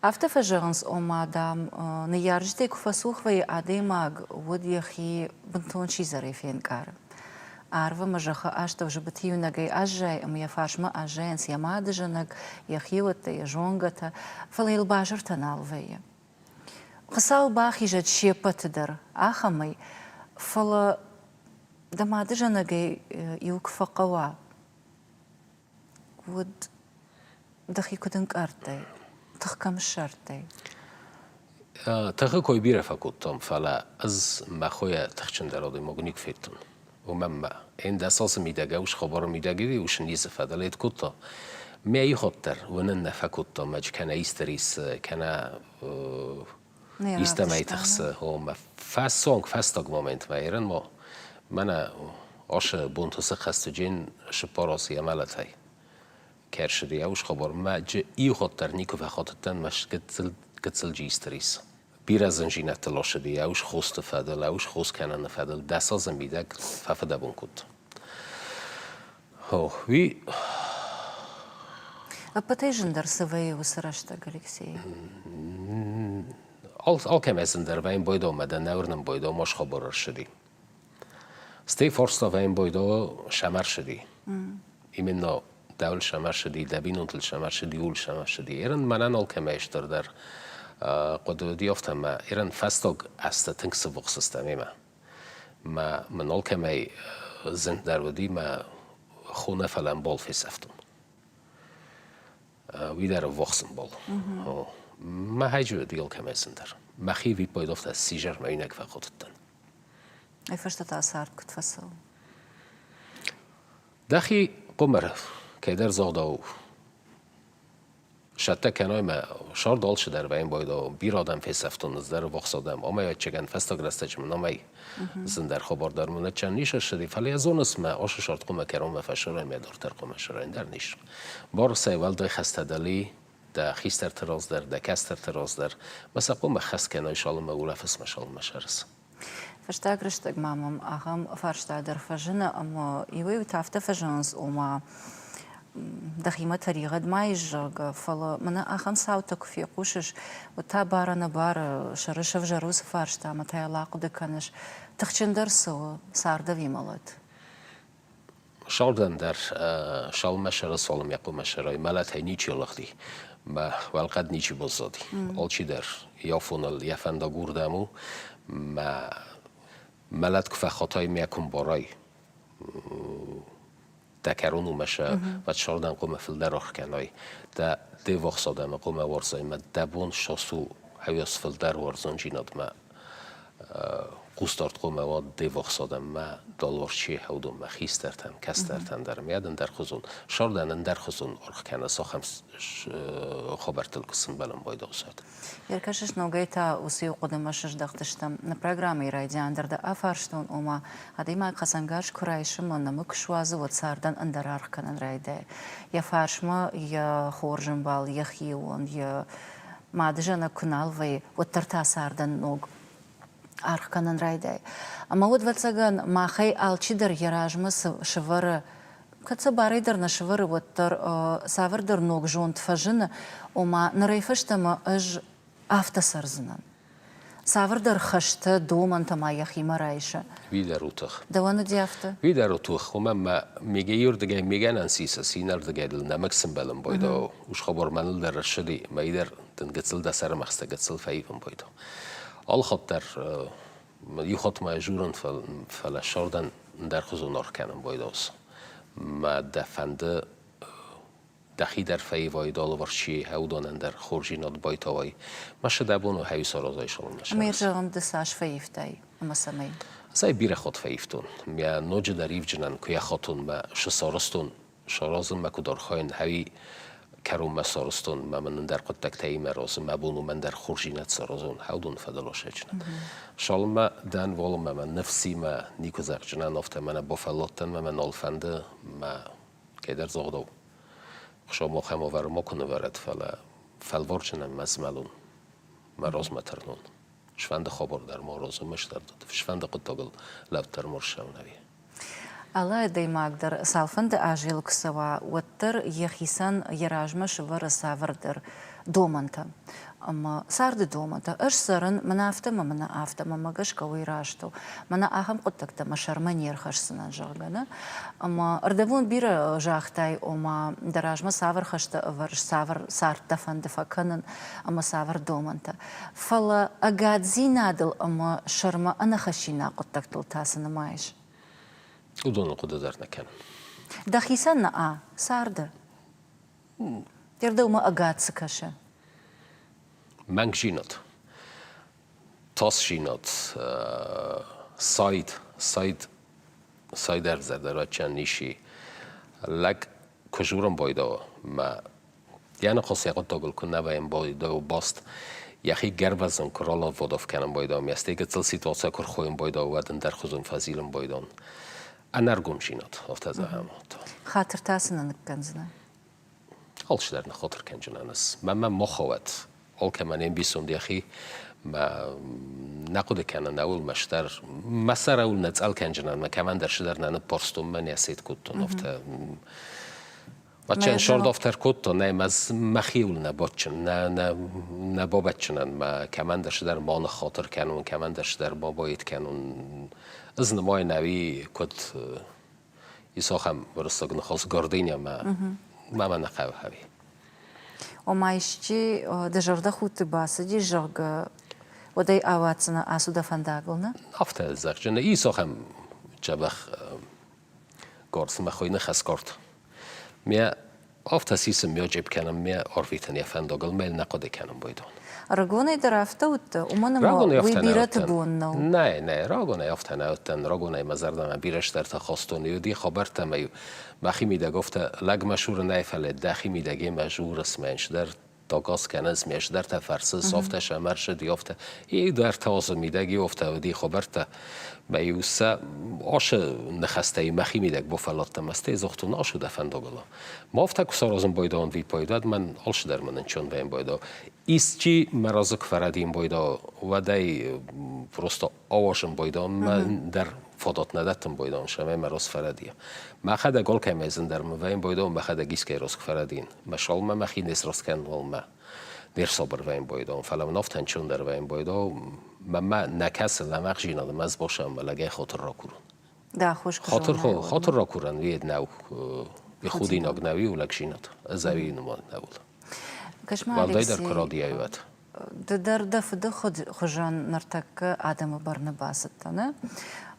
[SPEAKER 1] Афтӕ фӕзӕгъынц, ома, дам, ныййарджытӕй куы фӕцух вӕййы адӕймаг, уӕд йӕхи бынтон сидзӕрӕй фенкъары. Арв ӕмӕ зӕххы астӕу зыбыты иунӕгӕй аззайы ӕмӕ йӕ фарсмӕ аззайынц йӕ мадызӕнӕг, йӕ хиуӕттӕ, йӕ зонгӕтӕ, фӕлӕ йыл базыртӕ нал вӕййы. Хуыцау бахизӕд се ппӕты дӕр ахӕмӕй, фӕлӕ дӕ мадызӕнӕгӕй иу куы фӕхъӕуа, уӕд дӕхи куыд ӕнкъардтай, тых кӕм ссардтай?
[SPEAKER 2] Тыхы кой бирӕ фӕкодтон, фӕлӕ ӕз мӕ хойӕ тыхджындӕр адӕймаг никуы федтон. Уымӕн мӕ ӕндӕсалсы мидӕг ус хабары мидӕг ус ницы фӕдӕлет кодта. Мӕ иходдӕр уынын нӕ фӕкодтон мӕ кӕнӕ истерис, кӕнӕ истӕмӕй тыхсы. О, мӕ фӕсонг фӕстаг моментмӕ ерын мо мӕнӕ асы бонты сыххӕстыджын сыппаросы йӕ мӕлӕтӕй. Кӕрсыди ӕус хабар мӕ джы иуходдӕр никуы фӕхатыдтӕн мӕ гыццыл истерис. Бирӕ зынзинӕдтыл ӕрцыди ӕус хосты фӕдыл, ӕус хос кӕныны фӕдыл 10 азы мидӕг фӕфыдӕбон кодта. Уый
[SPEAKER 1] Ӕппӕтӕй зындӕр цы вӕййы уыцы рӕстӕг, Алексей?
[SPEAKER 2] Алкӕмӕй зындӕр вӕййы Бойдомӕ дӕ нӕ уырнын Бойдомӕ схабар ӕрцыди. Стӕй фарста вӕййы Бойдо сӕм ӕрцыди. Именно дӕуыл сӕм ӕрцыди, дӕ бинонтыл сӕм ӕрцыди, ууыл сӕм ӕрцыди. Ерын мӕнӕн алкӕмӕй стырдӕр хъуыды уыди афтӕ мӕ ерын фӕстаг азтӕ тынг сыввахс стӕм имӕ. Мӕ мын алкӕмӕй зындӕр уыди мӕ хонӕ фӕлӕ ӕмбал фесӕфтон. Уый дӕр ӕввахс ӕмбал. Мӕ хайджы уыди алкӕмӕй зындӕр. Мӕхи виппайды афтӕ сизӕрмӕ иунӕг фӕхъуыдыдтӕн.
[SPEAKER 1] Ай фӕстӕ та цард куыд фӕцӕуы?
[SPEAKER 2] Дӕхи къуымыр кӕйдӕр загъдау сӕттӕ кӕной мӕ сӕрд алчидӕр вӕййын байдау бирӕ адӕм фесӕфтон ӕз дӕр вахс адӕм амӕй ӕцӕгӕн фӕстаг рӕстӕджы мын амӕй зындӕр хабар дӕр мын ӕччӕн ницы ссыди, фӕлӕ йӕ зоныс мӕ ашы сӕрд хъуымӕ кӕронмӕ фӕсурай мӕ дарддӕр хъуымӕ сӕрӕн дӕр нис. Барысӕй уӕлдай хӕстӕ дӕли дӕ хистӕрты раз дӕр, дӕ кӕстӕрты раз дӕр мӕ сӕ хъуымӕ хӕс кӕной салынмӕ улӕфыс мӕ салынмӕ сӕрыс.
[SPEAKER 1] Фӕстаг рӕстӕг ма мӕм ахӕм фарста дӕр фӕзыны, ӕмӕ иуӕй-иутӕ афтӕ фӕзӕгъынц, ома дӕхимӕ тӕригъӕд ма ис, зӕгъгӕ, фӕлӕ мӕнӕ ахӕм цаутӕ куы фехъусыс, уӕд та бар-ӕнӕбары сӕры сӕвзӕры уыцы фарста ӕмӕ та йыл ахъуыды кӕныс, тыхджындӕр цы у, цард ӕви мӕлӕт?
[SPEAKER 2] Сӕрдӕн дӕр сӕумӕсӕры цалынмӕ хъуымӕсӕрӕй мӕлӕтӕй ничи лыгъди, мӕ уӕлхъӕд ничи баззади. Алчидӕр йӕ афоныл йӕ фӕндаг уырдӕм у, мӕ мӕлӕт куы фӕхатай мӕ куы мбарай, дӕ кӕрон у мӕ сӕ уӕд сӕрдӕн хъуамӕ фылдӕр аргъ кӕнай. Дӕ де ввахс адӕмы хъуамӕ уарзай мӕ дӕ бон цас у, ӕвӕц фылдӕр уарзондзинадмӕ хъусдард хъуамӕ уа де ввахс адӕммӕ, дӕлварс чи уыдонмӕ, хистӕртӕн, кӕстӕртӕн дӕр. Мӕ ӕндӕрхуызон, сӕрдӕн ӕндӕрхуызон аргъ кӕны, цахӕм хабӕрттыл куы сӕмбӕлӕм байдӕусад.
[SPEAKER 1] Ӕркӕсыс, ногӕй та уыцы иу хъуыдымӕ сыздӕхтыстӕм. Нӕ программӕйы райдиан дӕр дӕ афарстон, ома, адӕймаг хӕцӕнгарз куы райсы ӕмӕ нӕмыг куы суадзы, уӕд цардӕн ӕндӕр аргъ кӕнын райдайы. Йӕ фарсмӕ йӕ хорз ӕмбал, йӕ хион, йӕ мадызӕнӕг куы нал вӕййы, уӕддӕр та цардӕн ног аргъ кӕнын райдайы. Ӕмӕ уӕд, ӕвӕццӕгӕн, махӕй алчидӕр йӕ размӕ цы сывӕры, кӕд сӕ барӕй дӕр нӕ сывӕры, уӕддӕр цавӕрдӕр ног зонд фӕзыны, ома нырӕй фӕстӕмӕ ӕз афтӕ цӕрдзынӕн. Цавӕрдӕр хӕстӕ, домӕнтӕ ма йӕхимӕ райсы.
[SPEAKER 2] Уый дӕр у тых.
[SPEAKER 1] Дӕуӕн уыди афтӕ?
[SPEAKER 2] Уый дӕр у тых, уымӕн мӕ мигӕйырдыгӕй мигӕнӕн сисы, синӕрдыгӕй дыл нӕмыг сымбӕлын байдау. Ус хабар мӕныл дӕр ӕрцыди, мӕй дӕр дын гыццыл дӕ сӕрымӕгъзтӕ гыццыл фӕивын байдау. Алхатт дӕр иу хатт ма журын, фӕлӕ сӕрдӕн ӕндӕрхуызон аргъ кӕнын байдауц. Мӕ дӕ фӕнды дӕхи дӕр фӕивай, алыварс чи уыдонӕн дӕр хорздзинад байтауай. Мӕ шы дӕ бон у хӕйы саразай салынмӕ.
[SPEAKER 1] Ӕмӕ зӕгъын, ды цас фӕивтай ӕмӕ цӕмӕй?
[SPEAKER 2] Цӕй бирӕ хатт фӕивтон. Мӕ ноджыдӕр ивджынӕн куы йӕ хатон мӕ шы сарӕзтон, саразынмӕ куыд архайын, хӕйы кӕронмӕ сарӕзтон, мӕ мын ӕндӕр хъуыддӕгтӕимӕ разы, мӕ бон у мӕн дӕр хорздзинад саразон, хӕудон фӕдыл асӕджынӕн. Салынмӕ дӕн, уалынмӕ мӕ ныфсимӕ никуы зӕгъджынӕн, афтӕ мӕнӕ бафӕлладтӕн, мӕ мӕ нал фӕнды, мӕ кӕйдӕр загъдау. Хуыцау махӕм ӕвӕры макуы нывӕрӕд, фӕлӕ фӕлварджынӕн мӕ змӕлон, мӕ размӕ тырнон. Сфӕнды хабар дӕр ма аразон, ме сфӕнды хъуыддагыл лӕуд дӕр ма ссӕуын ӕви.
[SPEAKER 1] Алы адӕймаг дӕр цалфӕнды азы йыл куы цӕуа, уӕддӕр йӕхицӕн йӕ размӕ сӕвӕры цавӕрдӕр домӕнтӕ. Ӕмӕ царды домӕнтӕ. Ӕз цӕрын, мӕнӕ афтӕ ӕмӕ мӕнӕ афтӕ, мӕнмӕ гӕсгӕ уый раст у. Мӕнӕ ахӕм хъуыддӕгтӕ мӕ сӕрмӕ не рхӕсдзынӕн, зӕгъгӕ, нӕ? Ӕмӕ ӕрдӕбон бирӕ загътай, ома дӕ размӕ цавӕр хӕстӕ ӕвӕрыс, цавӕр цард дӕ фӕнды фӕкӕнын ӕмӕ цавӕр домӕнтӕ. Фӕлӕ ӕгаддзинадыл ӕмӕ сӕрмӕ ӕнӕхӕссинаг хъуыддӕгтыл та цы нымайыс?
[SPEAKER 2] Уыдоны хъуыды дӕр нӕ кӕнын.
[SPEAKER 1] Дӕхицӕн нӕ царды? Дӕумӕ ӕгад цы кӕсы?
[SPEAKER 2] Мӕнгдзинад, тасдзинад, сайд, сайд, сайд ӕрдзӕ дӕр ниси. Лӕг куы журын байдауа, Мӕ йӕ ныхас йӕ хъуыддагыл куы нӕ вӕййын байдау баст, йӕхи гӕрвӕзын куы ралӕвводов кӕнын байдау, ме стӕй гыццыл ситуацийӕ куы рхойын байдау, уӕд ӕндӕрхуызон фӕзилын байдон. Ӕнӕргомдзинад, афтӕ зӕгъӕм.
[SPEAKER 1] Хатыртӕ цы нӕ ныккӕндзынӕ?
[SPEAKER 2] Алчидӕр ныххатыр кӕнджынӕн ис. Мӕнмӕ мохауӕд алкӕмӕн ӕмбисонд йӕхи мӕ нӕ хъуыды кӕнын ӕуыл мӕ стӕр мӕ сӕр ӕуыл нӕ цъӕл кӕнджынӕн мӕ кӕмӕндӕр цыдӕр нӕ ныппӕрстон мӕ не сет кодтон афтӕ Баччен шордофтӕр кодтон, нӕ мӕ мӕхиуыл нӕ баччын, нӕ нӕ нӕ бабӕтчынӕн мӕ кӕмӕндӕр цыдӕр ма ныххатыр кӕнон, кӕмӕндӕр цыдӕр ма баид кӕнон. Ӕз нымайын ӕви куыд исахӕм уырыссаг ныхас гордыня мӕ мӕ нӕ хъӕуы ӕви.
[SPEAKER 1] Ома исчи дӕ зӕрдӕхудты бацыди, зӕгъгӕ, уӕд ӕй ауадздзынӕ ацу дӕ фӕндагыл, нӕ?
[SPEAKER 2] Афтӕ зӕгъджын. Исахӕм дзӕбӕх горцмӕ хуыйны хӕсгорд. Ме афтӕ сисын ме джип кӕнын, ме арвитын йӕ фӕндагыл, ме нӕ хъуыды кӕнын байдон.
[SPEAKER 1] Рагонӕй дӕр афтӕ уыдтӕ, уымӕн ӕмӕ уый бирӕты бон нӕу.
[SPEAKER 2] Нӕ, нӕ, рагонӕй афтӕ нӕ уыдтӕн, рагонӕй мӕ зӕрдӕмӕ бирӕ стӕртӕ хастон, уыди хабӕрттӕ мӕ-иу мӕхимидӕг афтӕ лӕгмӕ сурынӕй, фӕлӕ дӕхимидӕг емӕ журыс мӕн цыдӕр тагъд кӕнынц, ме сдӕртӕ фӕрсынц, афтӕ сӕм ӕрцыди, афтӕ. Иу дӕр та мидӕг иу афтӕ уыди хабӕрттӕ. Мӕ-иу сӕ ашы ныхӕстӕй мӕхимидӕг бафӕлладтӕн, мӕ стӕй загътон, ашу дӕ фӕндагыл. Ма афтӕ куы саразын байдауын виппайды, уӕд мӕн алцыдӕр мын ӕнцон вӕййын байдау. Исчи мӕ разы куы фӕрӕдийын байдау, уӕд ӕй просто ауазын байдауын, мӕ дӕр фадат нӕ дӕттын байдауын, цӕмӕй мӕ раз фӕрӕдийа. Мӕхӕдӕг алкӕмӕй зындӕр мын вӕййын байдауын, мӕхӕдӕг искӕй раз куы фӕрӕдийын. Мӕ салмӕ мӕхи не сраст кӕнын мӕ не рсабыр вӕййын байдауын, фӕлӕ мын афтӕ ӕнцондӕр вӕййын байдауын, мӕнмӕ нӕ кӕсы лӕмӕгъзинад ӕмӕ ӕз босӕн мӕ лӕгӕй хатыр ракурын.
[SPEAKER 1] Дӕ хорз
[SPEAKER 2] Хатыр, хатыр ракурӕн уед нӕу, худинаг нӕу иу лӕгзинад, ӕз ӕви нымад нӕуыл. Уӕлдайдӕр куы радийай, уӕд.
[SPEAKER 1] Ды дӕр дӕ фыды хуызӕн ныртӕккӕ адӕмы бӕрны бацыдтӕ, нӕ?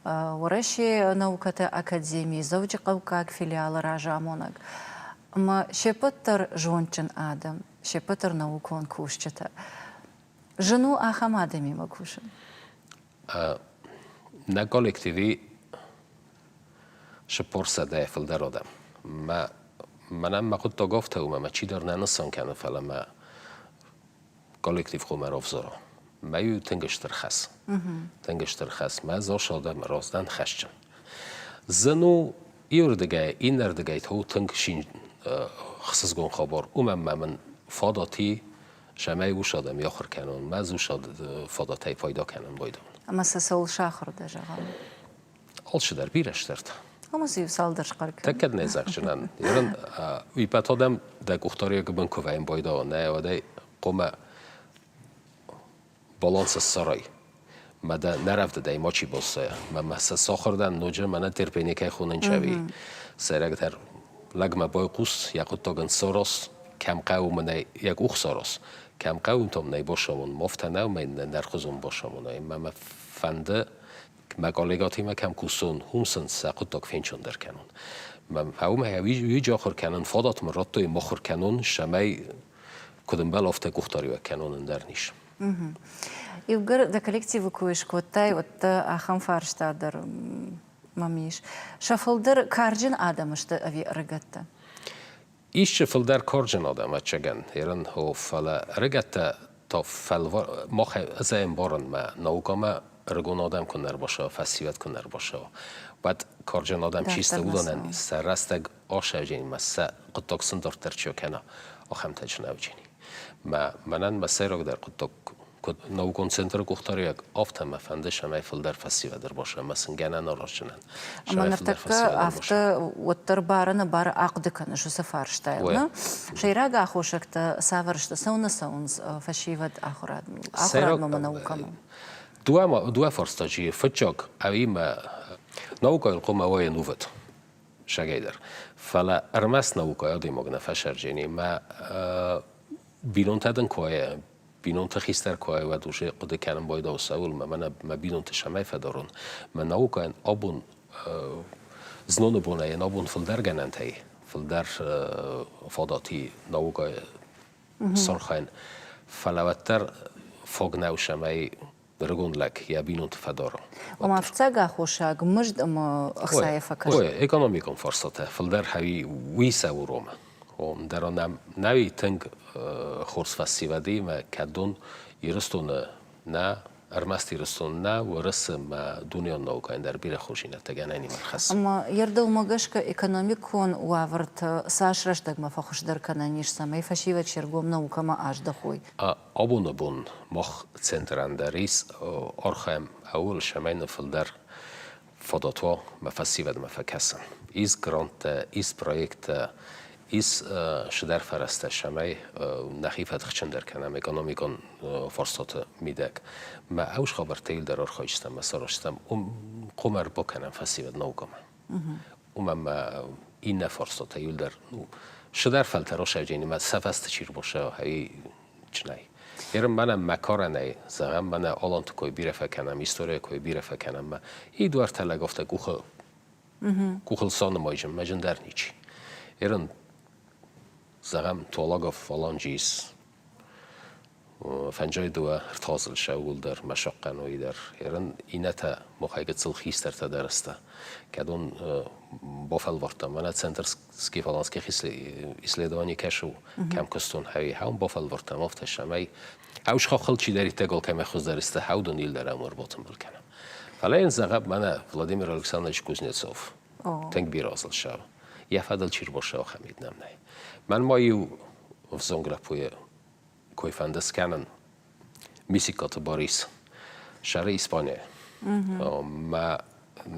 [SPEAKER 1] Уӕрӕсейы наукӕты академийы Дзӕуджыхъӕуккаг филиалы разамонӕг. Ӕмӕ се ппӕт дӕр зондджын адӕм, се ппӕт дӕр наукон кусджытӕ. Зын у ахӕм адӕмимӕ кусын?
[SPEAKER 2] Нӕ коллективи 400-ӕй фылдӕр адӕм. Мӕ мӕнӕн мӕ хъуыддаг афтӕ у, ӕмӕ чидӕр нӕ нысан кӕны, фӕлӕ мӕ коллектив хъуамӕ равзара. Мӕ у тынг стыр хӕс. Тынг стыр хӕс. Мӕ зос адӕм раздӕн хӕсджын. Зын у иуырдыгӕй, иннӕрдыгӕй та у тынг хсызгон хабар. Уымӕн ма мын фадат и, цӕмӕй ус адӕм ахуыр кӕнон, мӕ ус фадатӕй пайда кӕнын байдайон.
[SPEAKER 1] Ӕмӕ сӕ цӕуыл сахуыр дӕ, зӕгъӕм?
[SPEAKER 2] Алцыдӕр бирӕ стыртӕ.
[SPEAKER 1] Ӕмӕ дзы иу цалдӕр схъӕр кӕн.
[SPEAKER 2] Тӕккӕ нӕ зӕгъдзынӕн. Ерын уипӕт адӕм дӕ къухдариуӕгы бын куы вӕййын байдайон, нӕ уӕдӕй хъуамӕ баланс ссарай. Мӕ дӕ нӕ рӕвдыдӕй мачи баззайа. Мӕ мӕ сӕ сахуыр дӕн, ноджы мӕнӕ терпение кӕй хонын чӕви. Сӕйрагдӕр лӕгмӕ байхъус, йӕ хъуыддагӕн сараз, кӕм хъӕуы мӕнӕй йӕ къух сараз, кӕм хъӕуы, там нӕй босамон. Мафтӕ нӕу, мӕ нӕрхуызон босамон. Мӕ мӕ фӕнды мӕ коллегатимӕ кӕм кусон, уым сын сӕ хъуыддаг фенчондӕр кӕнон. Мӕ уымӕ уыйджы ахуыр кӕнын фадат мын радтой мыхуыр кӕнон, цӕмӕй куыд ӕмбӕлы, афтӕ къухдариуӕг кӕнон ӕндӕр низ.
[SPEAKER 1] Иугӕр дӕ коллективы кой скодтай, уӕд дӕ ахӕм фарста дӕр мӕм ис. Сӕ фылдӕр карджын адӕм сты ӕви ӕрыгӕттӕ?
[SPEAKER 2] Исчи фылдӕр карджын адӕм, ӕцӕгӕн, ерын хо, фӕлӕ ӕрыгӕттӕ та фӕлвар мах ӕз ӕмбарын мӕ наукӕмӕ ӕрыгон адӕм куы нӕ ӕрбацӕуа, фӕсивӕд куы нӕ ӕрбацӕуа, уӕд карджын адӕм чи сты, уыдонӕн сӕ рӕстӕг асӕвдженимӕ сӕ хъуыддаг сын дарддӕр чи кӕна, ахӕмтӕ чи нӕ уыджени. Мӕ мӕнӕн мӕ сӕйрагдӕр хъуыддаг куыд наукон центры къухдариуӕг, афтӕ мӕ фӕнды, цӕмӕй фылдӕр фӕсивӕд ӕрбацӕуа ӕмӕ сын гӕнӕн аразджынӕн.
[SPEAKER 1] Ӕмӕ ныртӕккӕ афтӕ уӕддӕр бары-нӕбары ахъуыды кӕныс уыцы фарстайыл, нӕ? Сӕйраг аххосӕгтӕ цавӕр сты, цӕуылнӕ цӕуынц фӕсивӕд ахуырадмӕ ӕмӕ наукӕмӕ?
[SPEAKER 2] Дыууӕ фарстаджы. Фыццаг, ӕви мӕ наукӕйыл хъуамӕ уа ӕнувыд, сагӕйдӕр. Фӕлӕ ӕрмӕст наукӕйы адӕймаг нӕ фӕсӕрджени. Мӕ бинонтӕ дын куы уа, бинонты хистӕр куы уай, уӕд уже хъуыды кӕнын байдау цӕуыл, мӕ мӕнӕ мӕ бинонты цӕмӕй фӕдарон. Мӕ наукӕйӕн абон зноны бонӕй абон фылдӕр гӕнӕнтӕй, фылдӕр фадат и наукӕйы сархайын. Фӕлӕ уӕддӕр фаг нӕу, цӕмӕй ӕрыгон лӕг йӕ бинонты фӕдара.
[SPEAKER 1] Ома фыццаг аххосаг мызд ӕмӕ ӕхцайы фӕкӕсын.
[SPEAKER 2] Ой, экономикон фарстатӕ фылдӕр хӕуи уый сӕ уромы. Дӕр нӕм нӕуи тынг хорз фӕсивӕдимӕ, кӕдон Ирыстоны нӕ, ӕрмӕст Ирыстон нӕ, Уӕрӕсе ӕмӕ дунеон наукӕйӕн дӕр бирӕ хорздзинӕдтӕ гӕнӕнимӕ ӕрхӕссы.
[SPEAKER 1] Ӕмӕ йе рдӕумӕ гӕсгӕ экономикон уавӕртӕ цас рӕстӕгмӕ фӕхуыздӕр кӕнӕн ис, цӕмӕй фӕсивӕд се ргом наукӕмӕ аздӕхой?
[SPEAKER 2] Абоны бон мах центрӕн дӕр ис архайӕм ӕуыл, цӕмӕй нын фылдӕр фадат уа мӕ фӕсивӕдмӕ фӕкӕсын. Ис гранттӕ, ис проекттӕ, ис цыдӕр фӕрӕзтӕ, цӕмӕй нӕхи фӕтыхджындӕр кӕнӕм экономикон фарстаты мидӕг. Мӕ ӕвз хабӕрттӕ дӕр архайдзыстӕм ӕмӕ сарӕзтам, уым хъуамӕ ӕрбакӕнӕм фӕсивӕд наукӕмӕ. Уымӕн ӕмӕ иннӕ фарстатӕ иуылдӕр цыдӕр фӕлтӕр осӕвдженимӕ сӕ фӕсте чи рбосӕ, чынӕй. Ерын мӕнӕ мӕ карӕнӕй, зӕгъӕм, мӕнӕ аланты кой бирӕ фӕкӕнӕм, историйы кой бирӕ фӕкӕнӕм, мӕ и дуӕртӕ лӕг афтӕ къухы къухыл санымайджын, мӕ дӕр ничи. Ерын, зӕгъӕм, Туалагов Аланджи ис фӕнджай дыууӕ ртазыл сӕуылдӕр, мӕ сахъхъӕной дӕр. Ерын иннӕтӕ махӕй гыццыл хистӕртӕ дӕр сты. Кӕдон бафӕлвӕрдтам, мӕнӕ центр скиф-аланских исследований кӕсы, кӕм куыстон, хӕй хӕум бафӕлвӕрдтам, афтӕ цӕмӕй ӕвзхохыл чидӕриддӕр алкӕмӕй хуыздӕр сты, хӕудон илдӕр ӕм ӕрбатымбыл кӕнӕм. Фӕлӕ йын зӕгъӕм, мӕнӕ Владимир Александрович Кузнецов тынг бирӕ азыл сау. Йӕ фӕдыл чи рбасау, ахӕм нӕм нӕй. Мӕн ма иу ӕвзонг лӕппуйы кой фӕнды скӕнын. Мисиккаты Борис, сӕры Испанийӕ. Мӕ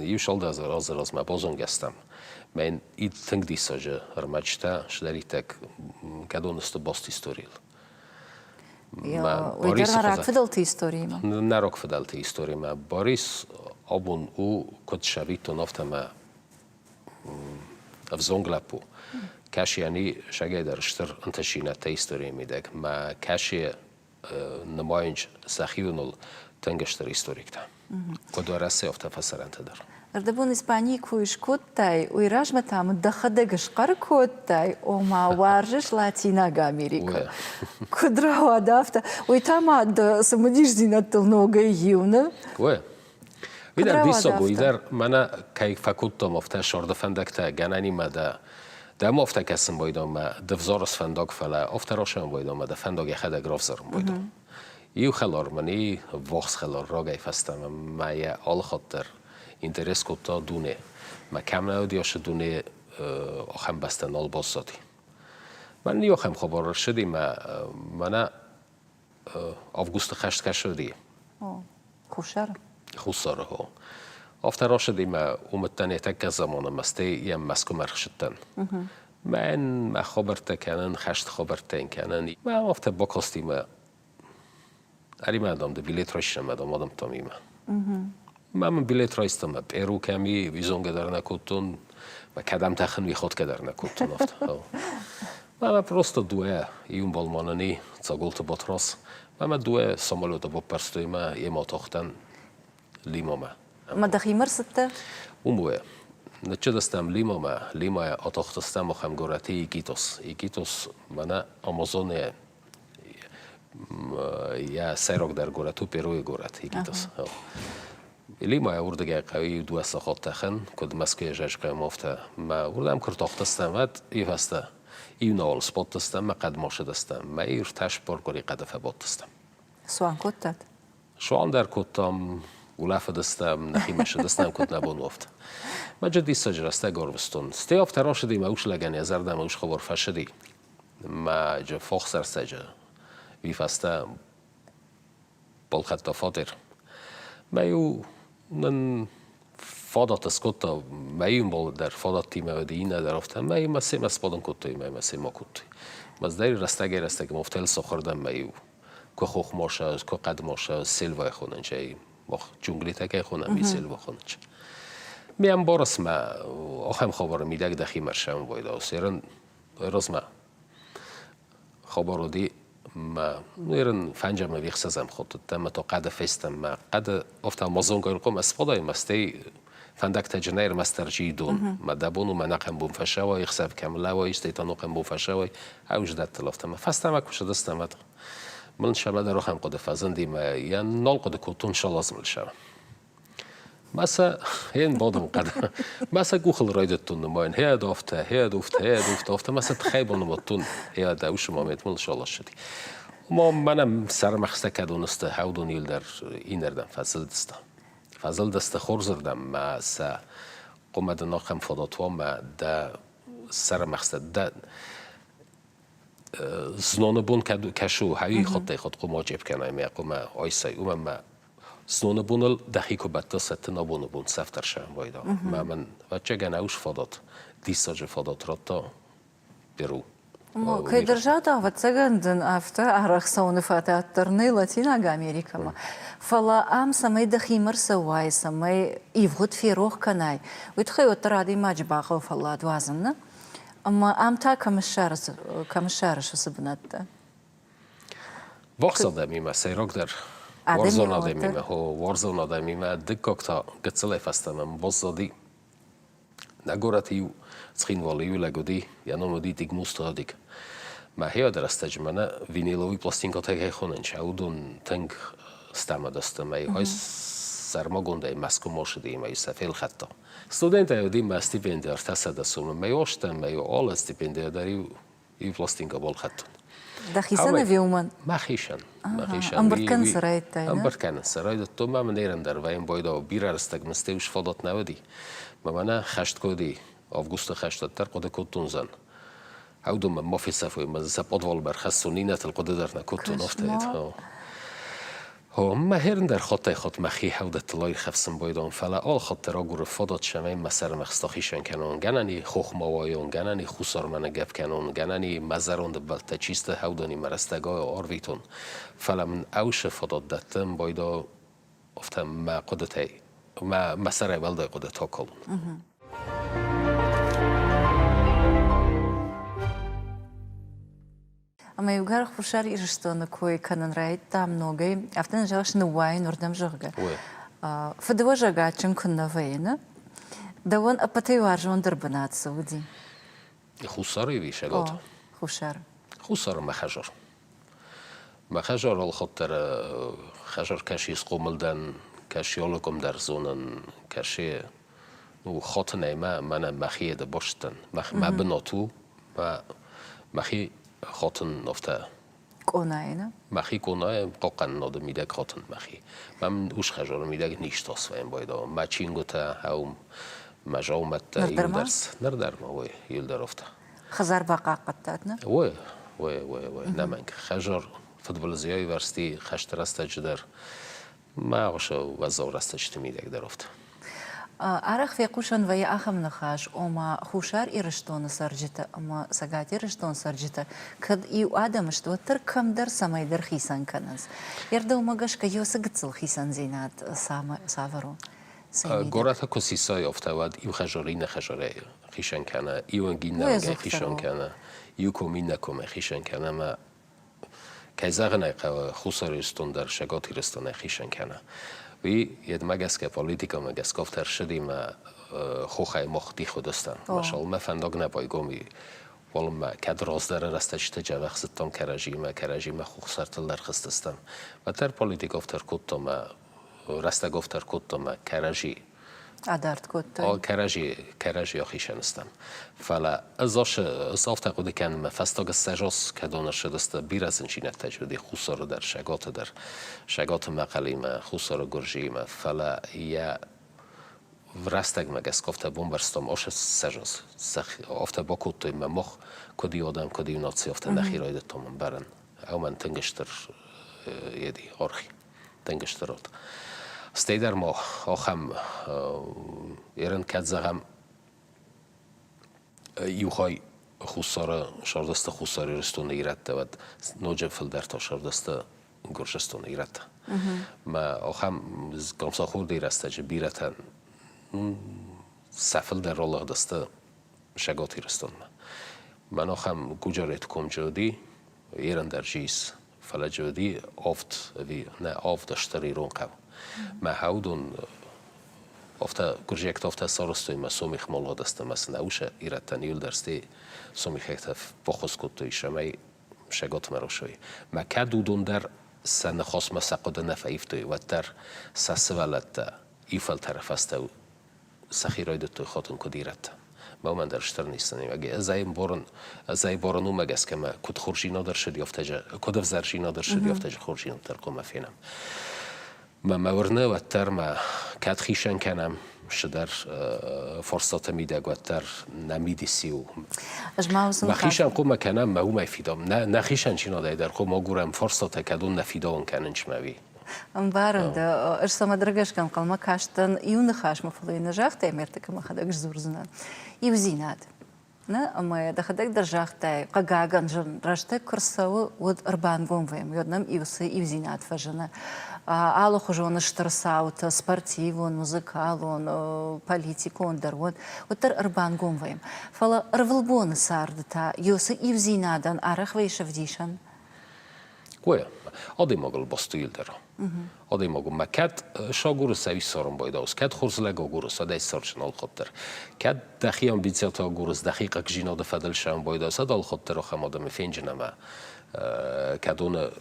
[SPEAKER 2] иу цалдӕр азы размӕ базонгӕ стӕм. Мӕн тынг диссаджы ӕрмӕджытӕ сдӕридтӕг кӕдон сты баст историйыл.
[SPEAKER 1] Уый дӕр нӕ рагфыдӕлты историимӕ?
[SPEAKER 2] Нӕ рагфыдӕлты историимӕ. Борис абон у, куыд сӕвиттон, афтӕ мӕ ӕвзонг лӕппу. Кӕсийӕни сагӕй дӕр стыр ӕнтыстдзинӕдтӕ историйы мидӕг. Мӕ кӕсийы нымайынц сӕхионыл тынг стыр историктӕ. Куыд Уӕрӕсе, афтӕ фӕсарӕнты дӕр.
[SPEAKER 1] Ӕрдӕбон Испанийы куы скодтай, уый размӕ та мын дӕхӕдӕг схъӕр кодтай, ома уарзыс Латинаг Америкӕ. Куыд рауад афтӕ? Уый та ма дӕ цымыдисдзинӕдтыл ногӕй иу, нӕ?
[SPEAKER 2] Уый. Уый дӕр диссаг у, уый дӕр мӕнӕ кӕй фӕкодтам, афтӕ сӕрды фӕндӕгтӕ гӕнӕнимӕ дӕ дӕм афтӕ кӕсын байдам мӕ ды взарыс фӕндаг, фӕлӕ афтӕ расайын байдам мӕ дӕ фӕндаг йӕхӕдӕг равзарын байдам. Иу хӕлар мын и, ввахс хӕлар рагӕй фӕстӕмӕ мӕ йӕ алыхатт дӕр интерес кодта дуне. Мӕ кӕм нӕ уыди, ацы дуне ахӕм бӕстӕ нал баззади. Мӕн иу ахӕм хабар ӕрцыди, мӕ мӕнӕ августы хӕст кӕсыди.
[SPEAKER 1] Хуссары?
[SPEAKER 2] Хуссары, хо. Афтӕ рацыди мӕ уымыдтӕн йӕ тӕккӕ заманы, мӕ стӕй йӕм Мӕскуымӕ ӕрхсыдтӕн. Мӕн мӕ хабӕрттӕ кӕнын, хӕсты хабӕрттӕ йын кӕнын. Мӕ афтӕ бакасти мӕ ӕри-ма, дам, ды билет райсӕм, мӕ, дам, адӕмтӕм имӕ. Мӕ мын билет райста, мӕ Перу кӕм и, уый зонгӕ дӕр нӕ кодтон, мӕ кӕдӕм тӕхын, уый ходгӕ дӕр нӕ кодтон афтӕ. Мӕ просто дыууӕ иу ӕмбал ма нын и, Цӕголты Батраз. Мӕ мӕ дыууӕ самолеты баппӕрстой мӕ йемӕ атахтӕн Лимамӕ.
[SPEAKER 1] Ӕмӕ дӕхимӕ рцыдтӕ?
[SPEAKER 2] Уым уӕ. Ныццыдыстӕм Лимамӕ, Лимайӕ атахтыстӕм ахӕм горӕты Икитос. Икитос мӕнӕ Амазонӕйӕ йӕ сӕйрагдӕр горӕт у Перуйы горӕт Икитос. Лимайӕ уырдыгӕй хъӕуы иу дыууӕ сахат тӕхын, куыд Мӕскуыйӕ зӕзхъӕм, афтӕ. Мӕ уырдӕм куы ртахтыстӕм, уӕд иу фӕстӕ иу науыл сбадтыстӕм, мӕ хъӕдмӕ ссыдыстӕм, мӕ иу ӕртӕ къуыри хъӕды фӕбадтыстӕм.
[SPEAKER 1] Цуан кодтат?
[SPEAKER 2] Цуан дӕр кодтам, улӕфыдыстӕм, нӕхимӕ ссыдыстӕм, куыд нӕ бон у, афтӕ. Мӕ диссаджы рӕстӕг ӕрвыстон. Стӕй афтӕ рацыди, мӕ ус лӕгӕн йӕ зӕрдӕмӕ ус хабар фӕцыди. Мӕ фохсӕрсӕджы уый фӕстӕ балхӕдта фатер. Мӕ-иу нын фадат скодта, мӕ-иу ӕмбал дӕр фадаттимӕ уыди, иннӕ дӕр афтӕ. Мӕ-иу мӕ семӕ сбадын кодтой, мӕ мӕ семӕ кодтой. Мӕздӕр рӕстӕгӕй-рӕстӕгмӕ афтӕ сахуыр дӕн мӕ-иу куы хохмоса, куы хъӕдмоса, сельвайы хонынчӕй, мах джунглитӕ кӕй хонӕм, уый сельва хонынч. Ме ӕмбарыс мӕ, ахӕм хабары мидӕг дӕхимӕ ссӕуын серын размӕ. Хабар уыди, мӕ ерын фӕнджӕмӕ вихсӕзӕм ходтыдтӕн, мӕ то хъӕды фестӕм, мӕ хъӕды афтӕ Амазонкӕ ӕркъом ӕсфадай, мӕ стӕй фӕндӕгтӕ ӕрмӕстдӕр дон. Мӕ дӕ бон у мӕ нӕхъӕн бон фӕсӕуай, ӕхсӕв кӕм лӕууай, стӕй та нохъӕн бон фӕсӕуай, ӕвздӕттыл афтӕ. Мӕ фӕстӕмӕ куы цыдыстӕм, уӕд мын сӕмӕ дӕр ахӕм хъуыды фӕзынди, мӕ йӕ нал хъуыды кодтон, сӕлаз мыл сӕ. Мӕ сӕ хен бадын хъӕд. Мӕ сӕ къухыл райдыдтон нымайын. Хед афтӕ, хед уфтӕ, хед уфтӕ, афтӕ мӕ сӕ тыхӕй банымадтон. Хед ӕусы момент мыл шалассыди. Ма мӕнӕ сӕрмӕхстӕ кӕдон сты, хӕудон иуылдӕр иннӕрдӕм фӕзылдысты. Фӕзылдысты хорзырдӕм мӕ сӕ хъуымӕ дын ахӕм фадат уа мӕ дӕ сӕрмӕхстӕ дӕ зноны бон кӕд кӕсы хӕуи хаттӕй хатт хъуымӕ ачъепп кӕнай мӕ хъуымӕ айсай, уымӕн мӕ зноны боныл дӕхи куы бӕттыс, ӕттын абоны бон цӕфдӕр сӕм байдӕ. Мӕ мын ӕвӕццӕгӕн ӕус фадат, диссаджы фадат радта Перу.
[SPEAKER 1] Кӕйдӕр загъта, ӕвӕццӕгӕн дын афтӕ арӕх цӕуыны фадат дӕр нӕй Латинаг Америкӕмӕ. Фӕлӕ ам цӕмӕй дӕхимӕ рцӕуай, цӕмӕй ивгъуыд ферох кӕнай, уый тыххӕй уӕддӕр адӕймаджы бахъӕуы фӕллад уадзын, нӕ? Ӕмӕ ам та кӕм ссарыс, кӕм ссарыс уыцы бынӕттӕ?
[SPEAKER 2] Вахс адӕмимӕ сӕйрагдӕр уарзон адӕмимӕ, хо, уарзон адӕмимӕ, дыккаг та гыццылӕй фӕстӕмӕ баззади. Нӕ горӕты иу Цхинвалы иу лӕг уыди, йӕ ном уыди Дигмусты Адик. Мӕхи уӕды рӕстӕджы мӕнӕ виниловый пластинкӕтӕ кӕй хонынц, уыдон тынг стӕмӕдысты ӕмӕ иу сӕрмагондӕй Мӕскуымӕ ссыди ӕмӕ сӕ фелхӕдта. Студенттӕ уыди мӕ стипенди 300 сомы, мӕ остӕн, мӕ алы стипендийӕ дӕр иу иу пластинкӕ балхӕдтон.
[SPEAKER 1] Дӕхицӕн ӕви уымӕн?
[SPEAKER 2] Мӕхицӕн. Мӕхицӕн.
[SPEAKER 1] Ӕмбырд кӕнын сӕ райдыдтай,
[SPEAKER 2] Ӕмбырд кӕнын сӕ райдыдтон. Мӕ мын ӕрӕндӕр вӕййын байдау бирӕ рӕстӕг мын стӕй фадат нӕ уыди. Мӕ мӕнӕ хӕст куы уыди, августы хӕст уӕддӕр хъуыды кодтон зӕн. Ӕудон мӕ ма фесӕфой, мӕ сӕ пъадвалы ӕрхӕссон, иннӕтыл хъуыды дӕр нӕ кодтон, афтӕ. Мӕ дӕр хаттӕй-хатт мӕхи хӕвдӕттыл аирхӕфсын байдон, фӕлӕ алхатт дӕр агуры фадат, цӕмӕй мӕ сӕрмӕхст ахицӕн кӕнон, гӕнӕн и хохмӕ уайон, гӕнӕн и хуссармӕ ныггӕпп кӕнон, гӕнӕн и мӕ зӕронды бӕлттӕ чисты хӕвдонимӕ рӕстӕг арвитон. Фӕлӕ мын ӕвсы фадат дӕттын байда афтӕ мӕ хъуыдытӕй, мӕ сӕрӕй уӕлдай хъуыдытӕ акалын.
[SPEAKER 1] Ӕмӕ иугӕр Хуссар Ирыстоны кой кӕнын райдыдтам ногӕй, афтӕ нын зӕгъыс, ныууайын уырдӕм, зӕгъгӕ. Фыдыуӕзӕг адджын куыннӕ вӕййы, нӕ? Дӕуӕн ӕппӕтӕй уарзондӕр бынат цы уыди?
[SPEAKER 2] Хуссары ӕви Цӕгаты?
[SPEAKER 1] Хуссары.
[SPEAKER 2] Хуссары мӕ хӕдзар. Мӕ хӕдзар алхатт дӕр хӕдзар кӕси схъомыл дӕн, кӕси алы къуым дӕр зонын, кӕси ну, хатынӕй мӕ мӕнӕ мӕхи еды баст дӕн. Мӕ бынат у, мӕхи хатын афтӕ.
[SPEAKER 1] Къонайы, нӕ?
[SPEAKER 2] Мӕхи къонайы хъахъхъӕнынады мидӕг хатын мӕхи. Мӕм ус-хӕдзары мидӕг низтӕ свӕййын байдауын. Мӕ чингуытӕ, ӕум, мӕ дзаумӕттӕ иуылдӕр. Ныр дӕр ма, ой, иуылдӕр афтӕ.
[SPEAKER 1] Хӕдзар бахъахъхъӕдтат, нӕ?
[SPEAKER 2] Ой, ой, ой, ой, нӕмӕнг. Хӕдзар фыдбылызы аивӕрзти хӕсты рӕстӕджы дӕр. Мӕ хъуысы уӕззау рӕстӕджыты мидӕг дӕр афтӕ.
[SPEAKER 1] Арӕх фехъусӕн вӕййы ахӕм ныхас, ома Хуссар Ирыстоны цӕрджытӕ ӕмӕ Цӕгат Ирыстоны цӕрджытӕ кӕд иу адӕм сты, уӕддӕр кӕмдӕр цӕмӕйдӕр хицӕн кӕнынц. Йе рдӕумӕ гӕсгӕ уыцы гыццыл хицӕндзинад цавӕр у?
[SPEAKER 2] Горӕты куы сисай, афтӕ уӕд иу хӕдзар иннӕ хӕдзарӕй хицӕн кӕны, иу иннӕ уынгӕй хицӕн кӕны, иу ком иннӕ комӕй хицӕн кӕны ӕмӕ Кӕй зӕгъын ӕй хъӕуы, Хуссар Ирыстон дӕр Цӕгат Ирыстонӕй хицӕн кӕны. Уый йедмӕ гӕсгӕ политикӕмӕ гӕсгӕ афтӕ ӕрцыди мӕ хохӕй мах дих уыдыстӕм. Мӕ фӕндаг нӕ байгом и. Уалынмӕ кӕд раздӕры рӕстӕджыты дзӕбӕх зыдтам кӕрӕдзимӕ, кӕрӕдзимӕ хохсӕртыл ӕрхызтыстӕм. Уӕддӕр политикӕ афтӕ ӕркодта мӕ рӕстӕг афтӕ ӕркодта мӕ кӕрӕдзи
[SPEAKER 1] Адард кодтой.
[SPEAKER 2] Кӕрӕдзи, кӕрӕдзи ахицӕн стӕм. Фӕлӕ ӕз ӕз афтӕ хъуыды кӕнын, мӕ фӕстаг ссӕдз кӕдон ӕрцыдысты бирӕ зындзинӕдтӕ уыди Хуссары дӕр, Сӕгаты дӕр, Сӕгаты Мӕхъӕлимӕ, Хуссары Гуырдзиимӕ, фӕлӕ йӕ рӕстӕгмӕ гӕсгӕ афтӕ бамбӕрстам, асы ссӕдз афтӕ бакодтой мӕ мах, куыд иу адӕм, куыд иу наци, афтӕ нӕхи райдыдтам ӕмбарын. Уымӕн тынг стыр еди аргъ. Тынг стыр уыд. Стӕй дӕр ма ахӕм ерын кӕд зӕгъӕм иу хай Хуссары сӕрдысты Хуссар Ирыстоны ирӕттӕ, уӕд ноджы фылдӕр та сӕрдысты Гуырдзыстоны ирӕттӕ. Мӕ ахӕм Гамсахурдийы рӕстӕджы бирӕтӕн сӕ фылдӕр ралыгъдысты Цӕгат Ирыстонмӕ. Мӕн ахӕм Гуджарет комджы уыди, ерын дӕр ис фӕлӕ джы уыди авд ӕви нӕ авд стыр ирон хъӕу. Мӕ хӕудон афтӕ гуырдзиӕгтӕ афтӕ сарӕзтой мӕ сомихмӕ лыгъдысты мӕ сын ӕусы ирӕттӕн иуылдӕр стӕй сомихӕгтӕ баххуыс кодтой, цӕмӕй Сӕгатмӕ русой. Мӕ кӕд уыдон дӕр сӕ ныхасмӕ сӕ хъуыды нӕ фӕивтой, уӕддӕр сӕ сывӕллӕттӕ Иу фӕлтӕры фӕстӕ сӕхи райдыдтой хатын куыд ирӕттӕ. Мӕ уымӕн дӕр стыр ницынимӕ. Ӕз ӕй ӕмбарын, ӕз ӕй барын уымӕ гӕсгӕ мӕ куыд хорздзинад ӕрцыди, афтӕ куыд ӕвзӕрдзинад ӕрцыди, афтӕ хорздзинад дӕр хъуамӕ фенӕм. Мӕ мӕ уырны, уӕддӕр мӕ кӕд хицӕн кӕнӕм цыдӕр фарстаты мидӕг, уӕддӕр нӕ мидис иу.
[SPEAKER 1] Ӕз ма уыцы
[SPEAKER 2] Мӕ хицӕн хъуамӕ кӕнӕм, мӕ уымӕй фидауӕм. Нӕ хицӕн чинадӕй дӕр хъуамӕ агурӕм фарстатӕ, кӕд уын нӕ фидауын кӕнын чмӕ
[SPEAKER 1] Ӕмбарын дӕ, ӕз цӕмӕдӕр гӕсгӕ ӕнхъӕлмӕ кастӕн иу ныхасмӕ, фӕлӕ йын нӕ загътай, ӕмӕ ӕртыккӕ мӕхӕдӕг сдзурдзынӕн. Иудзинад. Нӕ, ӕмӕ дӕхӕдӕг дӕр загътай, хъыгагӕн, зын рӕстӕг куы рцӕуы, уӕд ӕрбангом вӕййӕм, уӕд нӕм иу цы иудзинад фӕзыны. Алыхуызон стыр цаутӕ, спортивон, музыкалон, политикон дӕр уӕд, уӕддӕр ӕрбангом вӕййӕм. Фӕлӕ ӕрвылбоны царды та уыцы иудзинадӕн арӕх вӕййы сӕвдисӕн.
[SPEAKER 2] Гойа, адӕймагыл баст у дӕр. Адӕймагыл ма кӕд сагурыс ӕви ссарын байдауыс, кӕд хорз лӕг агурыс, уӕд ӕй ссарджын алхатт дӕр. Кӕд дӕхи амбициятӕ агурыс, дӕхи хъӕгдзинады фӕдыл сӕм байдауыс, уӕд алхатт дӕр ахӕм адӕмы фенджын ӕмӕ кӕдоны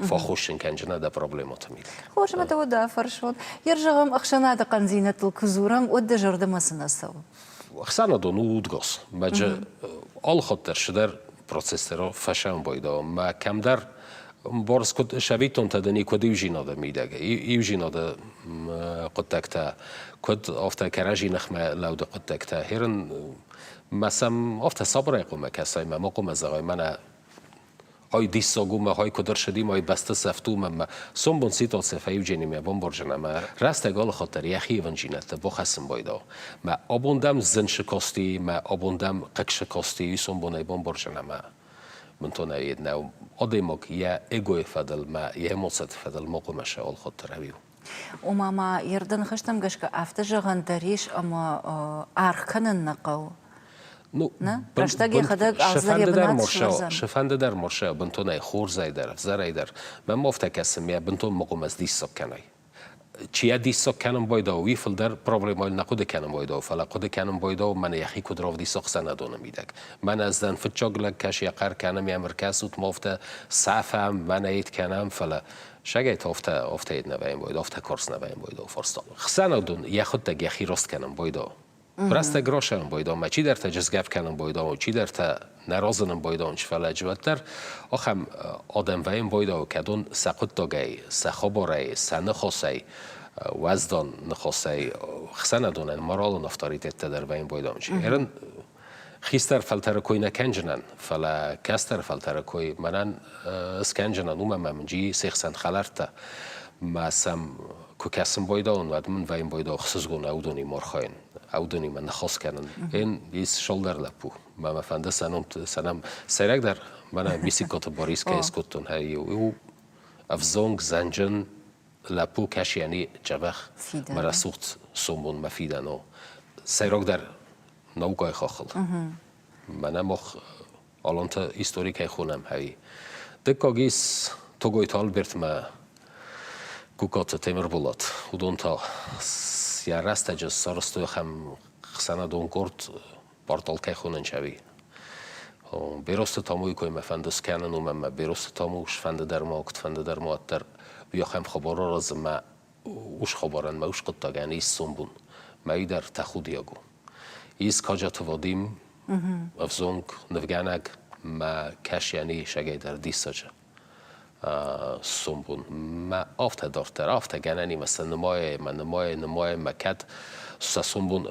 [SPEAKER 2] фӕххуыссын кӕнджын дӕ проблемӕты мидӕг.
[SPEAKER 1] Хорз ӕмӕ дӕ уӕд афӕрсон. Йер зӕгъӕм, ӕхсӕнады хъӕндзинӕдтыл куы дзурӕм, уӕд дӕ зӕрдӕмӕ цы нӕ цӕуы?
[SPEAKER 2] Ӕхсӕнадон у удгос. Мӕджы алыхатт дӕр цыдӕр процесстӕ фӕсӕн байдауы. Мӕ кӕмдӕр борз куыд сӕвиттонтӕ дын куыд иузинады мидӕг, иузинады хъуыддӕгтӕ, куыд афтӕ кӕрӕдзи ныхмӕ лӕуды хъуыддӕгтӕ. Херын мӕ сӕм афтӕ сабырӕй хъуамӕ кӕсай, мӕ ма хъуамӕ зӕгъай, мӕнӕ Ай диссаг у, мӕ хай куыд ӕрцыди, мӕ бӕсты сӕфт у, мӕ сомбон ситуацийӕ фӕивджени мӕ бамбарджын ӕмӕ рӕстӕг алыхатт дӕр йӕхи ивындзинӕдтӕ бахӕссын байдау. Мӕ абон дӕм зын сыкасти, мӕ абон дӕм хъыг сыкасти, уый сомбонӕй бамбарджын ӕмӕ бынтон ӕвед нӕу. Адӕймаг йӕ эгойы фӕдыл мӕ йӕ эмоциты фӕдыл ма хъуамӕ сӕ алыхатт дӕр ӕвиу.
[SPEAKER 1] Ома ма йе рдӕныхӕстӕм гӕсгӕ афтӕ зӕгъӕн дӕр ис, ӕмӕ аргъ кӕнын нӕ хъӕуы.
[SPEAKER 2] Ну,
[SPEAKER 1] нӕ? Рӕстӕг йӕхӕдӕг алцыдӕр йӕ бынат суадздзӕн.
[SPEAKER 2] Цыфӕнды дӕр морсӕ бынтонӕй хорзӕй дӕр, ӕвзӕрӕй дӕр. Мӕм афтӕ кӕсы, мӕ бынтон мыхъуымӕ диссаг кӕнай. Чи йӕ диссаг кӕнын байдауы, уый фылдӕр проблемӕйыл нӕ хъуыды кӕнын байдауы, фӕлӕ хъуыды кӕнын байдауы, мӕнӕ йӕхи куыд равдиса ӕхсӕнадоны мидӕг. Мӕнӕ ӕз дӕн фыццаг лӕг, кӕс йӕ хъӕр кӕнӕм, йӕм ӕркӕсут, ма афтӕ сафӕм, мӕнӕ йед кӕнӕм, фӕлӕ Сагӕй та афтӕ, афтӕ нӕ вӕййын бойдо, афтӕ карз нӕ вӕййын бойдо фарста. Хсӕнадон йӕхуыдтӕг йӕхи раст кӕнын бойдо. Рӕстӕг расайын бойдо, мӕ чидӕртӕ джызгӕф кӕнын бойдо, чидӕртӕ нӕ разынын бойдо, фӕлӕ уӕддӕр ахӕм адӕм вӕййын бойдо, кӕдон сӕ хъуыддагӕй, сӕ хабарӕй, сӕ ныхасӕй, уӕздан ныхасӕй хсӕнадонӕн моралон авторитеттӕ дӕр вӕййын бойдо. Ерын Хистӕр фӕлтӕры кой нӕ кӕнджынӕн, фӕлӕ кӕстӕр фӕлтӕры кой мӕнӕн скӕнджынӕн, уымӕн ӕмӕ мын джи се хсӕн хӕлӕрттӕ. Мӕ сӕм куы кӕсын бойдауын, уӕд мын вӕййын бойдау ӕхсызгон аудонимӕ архайын, аудонимӕ ныхас кӕнын. Ен ис шолдӕр лӕппу. Мӕ мӕ фӕнды сӕ ном сӕ ном сӕйрагдӕр мӕнӕ Мисикоты Борис кӕй скодтон, хӕй у ӕвзонг, зӕнджын лӕппу кӕсиани дзӕбӕх, мӕ рӕсугъд сомбон мӕ фидӕн у. Сӕйрагдӕр наукӕйы хаххыл. Мӕнӕ мах аланты истори кӕй хонӕм, ӕви. Дыккаг ис Тогойты Альбертмӕ Кукаты Темырболат. Уыдон та йӕ рӕстӕджы сарӕзтой ахӕм ӕхсӕнадон къорд, портал кӕй хонынц, ӕви. Берозты Тамуйы коймӕ фӕнды скӕнын, уымӕн мӕ Берозты Таму сфӕнды дӕр ма, куыдфӕнды дӕр ма, уӕддӕр уый ахӕм хабар аразы мӕ ус хабарӕн мӕ ус хъуыддагӕн ис сомбон. Мӕй дӕр тӕхудиаг у. Ис Каджаты Вадим, ӕвзонг нывгӕнӕг, мӕ кӕсӕни сӕгӕй дӕр диссаджы сомбон. Мӕ афтӕ дарддӕр, афтӕ гӕнӕнимӕ сӕ нымайӕ, мӕ нымайӕ, нымайӕ, мӕ кӕд сӕ сомбон,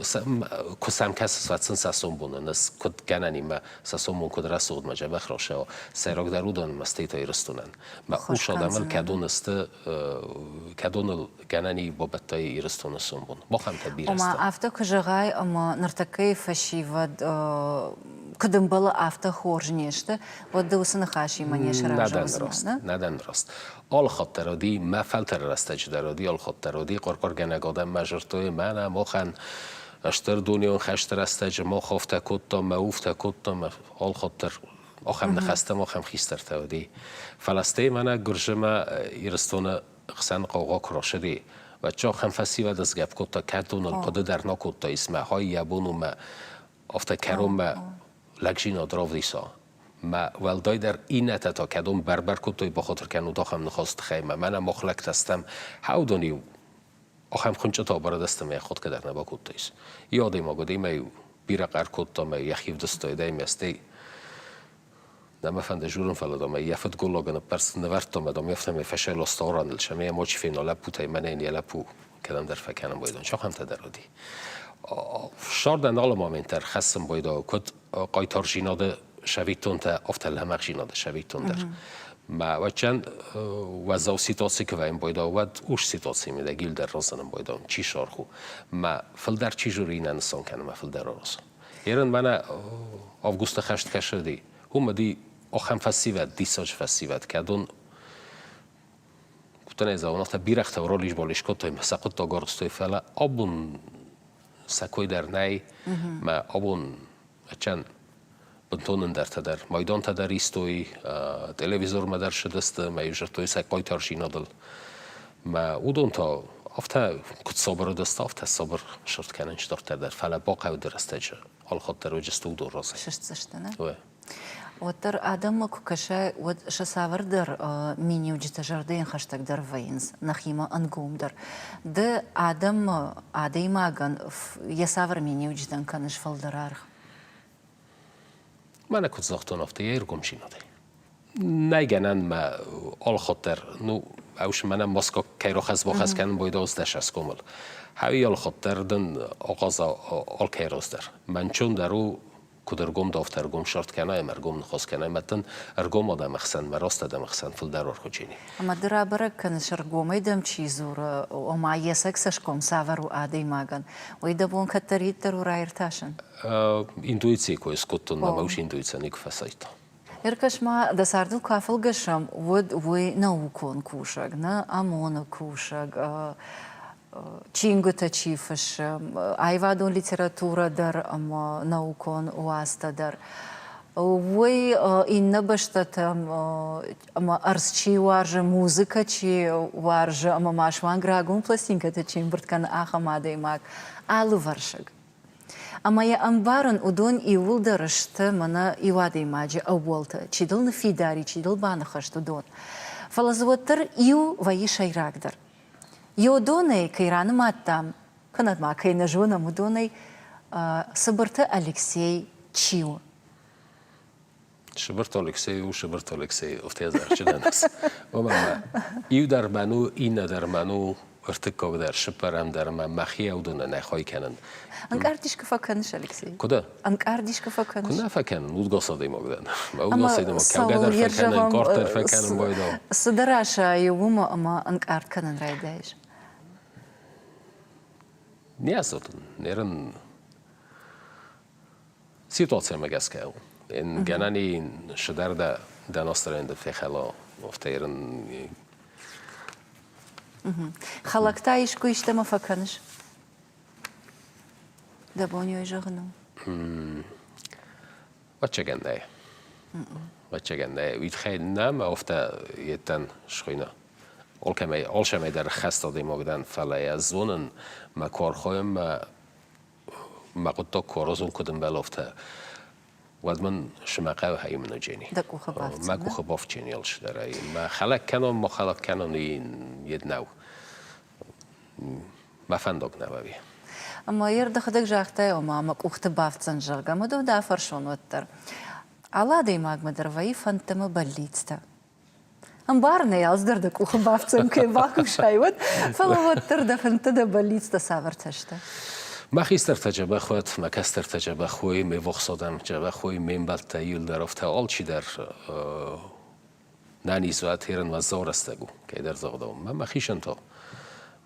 [SPEAKER 2] куы сӕм кӕсыс, уӕд сын сӕ сомбоны куыд гӕнӕнимӕ сӕ сомбон куыд рӕсугъдмӕ дзӕбӕх рацӕуа, сӕйрагдӕр уыдонмӕ стӕй Ирыстонӕн. Мӕ хъус адӕмӕн кӕдон сты кӕдоныл гӕнӕн и бабӕттай Ирыстоны сомбон. Махӕн та бирӕ
[SPEAKER 1] Ома, афтӕ куы зӕгъай, ӕмӕ ныртӕккӕйы фӕсивӕд куыд ӕмбӕлы, афтӕ хорз не сты, уӕд ды уыцы ныхасимӕ не сразы уыдзынӕ?
[SPEAKER 2] Нӕ дӕн раст. Алыхатт дӕр уыди, мӕ фӕлтӕры рӕстӕджы дӕр уыди, алыхатт дӕр уыди, къуыр-къуыргӕнӕг адӕм мӕ зырдтой, мӕнӕ махӕн стыр дунеон хӕсты рӕстӕджы мах афтӕ кодтам, мӕ уфтӕ кодтам, алыхатт дӕр ахӕм ныхӕстӕм ахӕм хистӕртӕ уыди. Фӕлӕ стӕй мӕнӕ Гуырдзымӕ Ирыстоны хсӕн хъаугъа куы рацыди, уӕд ахӕм фӕсивӕд сгӕпп кодта, кӕдоныл хъуыды дӕр нӕ кодта, исмӕ хай йӕ бон у мӕ афтӕ кӕронмӕ лӕгдзинад равдиса. Мӕ уӕлдайдӕр иннӕтӕ та кӕдон бӕр-бӕр кодтой, бахатыр кӕнут ахӕм ныхасы тыххӕй, мӕ мӕнӕ мах лӕгтӕ стӕм, хӕудон-иу. Ахӕм хуынчъытӕ барадӕсты ӕмӕ йӕ ходгӕ дӕр нӕ бакодтаис. Иу адӕймаг уыд ӕмӕ-иу бирӕ хъӕр кодта ӕмӕ йӕхи ӕвдыста ӕмӕ стӕй нӕ мӕ фӕнды журын, фӕлӕ дам ӕй йӕ фыдголлаг ныппӕрст нывӕрдта ӕмӕ дам афтӕмӕй фӕсӕйласта араныл, цӕмӕй йӕ мачи фена лӕппутӕй, мӕнӕ йын йӕ лӕппу кӕдӕмдӕр фӕкӕнын байдон. Ахӕмтӕ дӕр уыди. Ссардӕн алы момент дӕр хӕссын байдау, куыд хъайтарзинады сӕвиттонтӕ, афтӕ лӕмӕгъзинады сӕвиттон дӕр. Мӕ уӕдчӕн уӕззау ситуаци куы вӕййын байдау, уӕд урс ситуацийы мидӕг ил дӕр разынын байдау, чи саргъ у. Мӕ фылдӕр чи жюри нӕ нысан кӕны, мӕ фылдӕр аразы. Ерын мӕнӕ августы хӕст кӕсыди, уым уыди ахӕм фӕсивӕд, диссаджы фӕсивӕд, кӕдон куыд ӕй зӕгъон, афтӕ бирӕгътӕ ролис-болис кодтой, сӕ хъуыддаг арӕзтой, фӕлӕ абон сӕ кой дӕр нӕй, мӕ абон ӕчӕн бынтон ӕндӕртӕ дӕр, майдантӕ дӕр истой, телевизормӕ дӕр сыдысты, мӕ иу зӕгътой сӕ хъайтарзинадыл. Мӕ уыдон та афтӕ куыд сабыр уыдысты, афтӕ сабыр сырд кӕнын дарддӕр дӕр, фӕлӕ бахъӕуды рӕстӕджы алхатт дӕр уыдысты уыдон разӕй.
[SPEAKER 1] Сыстдзысты, нӕ? Уӕддӕр адӕммӕ куы кӕсай, уӕд сӕ цавӕрдӕр миниуджытӕ зӕрдӕйӕн хӕстӕгдӕр вӕййынц, нӕхимӕ ӕнгомдӕр. Ды адӕммӕ, адӕймагӕн йӕ цавӕр миниуджытӕн кӕныс фылдӕр аргъ?
[SPEAKER 2] Мӕнӕ куыд загътон, афтӕ йӕ ӕргомдзинадӕй. Нӕй гӕнӕн мӕ алхатт дӕр, ну, ӕвш мӕнӕ Москва кӕй рахӕц-бахӕц кӕнын байдал дӕсӕскомыл. Хӕуи алхатт дӕр дын ахъаз алкӕй раз дӕр. Мӕнчон дӕр у куыд ӕргом да, афтӕ ӕргом сарт кӕнай ӕмӕ ӕргом ныхас кӕнай, мӕ дын ӕргом адӕмы хсӕн, мӕ раст адӕмы хсӕн фылдӕр архуджини.
[SPEAKER 1] Ӕмӕ ды рабӕрӕг кӕныс, ӕргомӕй дӕм чи дзуры, ома йе цӕг цӕсгом цавӕр у адӕймагӕн, уый дӕ бон кӕддӕриддӕр у раиртасын?
[SPEAKER 2] Интуицийы кой скодтон, мӕ ус интуицийӕ никуы фӕсайдта.
[SPEAKER 1] Ӕркӕс-ма, дӕ цардыл куы афӕлгӕсӕм, уӕд уый наукон кусӕг, нӕ ОМОН-ы кусӕг, чингуытӕ чи фыссы, аивадон литературӕ дӕр ӕмӕ наукон уацтӕ дӕр. Уый иннӕ бӕстӕтӕм ӕмӕ ӕрдз чи уарзы, музыкӕ чи уарзы ӕмӕ ма суанг рагон пластинкӕтӕ чи ӕмбырд кӕны, ахӕм адӕймаг алывӕрсыг. Ӕмӕ йӕ ӕмбарын, уыдон иууылдӕр сты мӕнӕ иу адӕймаджы ӕууӕлтӕ, чи дыл ныффидар и, чи дыл баныхӕст, уыдон. Фӕлӕ дзы уӕддӕр иу вӕййы сӕйрагдӕр. Йодонӕй кӕй ранымадтам, кӕнӕ ма кӕй нӕ зонӕм, уыдонӕй Цыбырты Алексей чи у?
[SPEAKER 2] Сыбырты Алексей у Сыбырты Алексей, афтӕ зарджынӕн. Уымӕн ӕмӕ иу дӕр мӕн у, иннӕ дӕр мӕн у, ӕртыккаг дӕр, цыппӕрӕм дӕр ӕмӕ мӕхи аудынӕн нӕ хай кӕнын.
[SPEAKER 1] Ӕнкъард искуы фӕкӕныс, Алексей?
[SPEAKER 2] Куыд?
[SPEAKER 1] Ӕнкъард искуы фӕкӕныс?
[SPEAKER 2] Куы нӕ фӕкӕнын, удгас адӕймаг дӕн. Мӕ удгас адӕймаг кӕугӕ дӕр фӕкӕнын, ӕнкъард дӕр фӕкӕнын байдал.
[SPEAKER 1] Цыдӕр асайы уымӕ ӕмӕ ӕнкъард кӕнын райдайыс.
[SPEAKER 2] Не ацыдтӕн. Нерын ситуацимӕ гӕсгӕ у. Гӕнӕн и цыдӕр дӕ дӕ настроени фехӕла, афтӕ ерын.
[SPEAKER 1] Хӕлӕг та искуы истӕмӕ фӕкӕныс? Дӕ бон ой зӕгъын у?
[SPEAKER 2] Ӕвӕццӕгӕн нӕй. Ӕвӕццӕгӕн нӕй. Уый тыххӕй нӕм афтӕ йедтӕн схуыйны. Алкӕмӕй, алцӕмӕй дӕр хӕст адӕймаг дӕн, фӕлӕ йӕ зонын, мӕ куы архайон, мӕ мӕ хъуыддаг куы аразон, куыд ӕмбӕлы, афтӕ, уӕд мын сымӕ хъӕуы хӕймынаджени.
[SPEAKER 1] Дӕ къухы бафтдзӕн?
[SPEAKER 2] Мӕ къухы бафтдзӕни алцыдӕр. Мӕ хӕлӕг кӕнон, ма хӕлӕг кӕнон, йед нӕу. Мӕ фӕндаг нӕу ӕви?
[SPEAKER 1] Ӕмӕ йӕ дӕхӕдӕг загътай, ома мӕ къухты бафтдзӕн, зӕгъгӕ, ӕмӕ дӕу дӕ афӕрсон уӕддӕр. Алы адӕймагмӕ дӕр вӕййы фӕндтӕ ӕмӕ бӕллицтӕ. Ӕмбарын ӕй, алцыдӕр дӕ къухы бафтдзӕн, кӕй бакусай, уӕд, фӕлӕ уӕддӕр дӕ фӕндтӕ, дӕ бӕллицтӕ цавӕртӕ сты?
[SPEAKER 2] Мӕ хистӕртӕ дзӕбӕх уӕд, мӕ кӕстӕртӕ дзӕбӕх уой, ме ввахс адӕм дзӕбӕх уой, ме мбӕлттӕ иуылдӕр афтӕ алчидӕр нӕниз уӕд, ерын уӕззау рӕстӕг у, кӕйдӕр загъдау. Мӕ мӕхицӕн та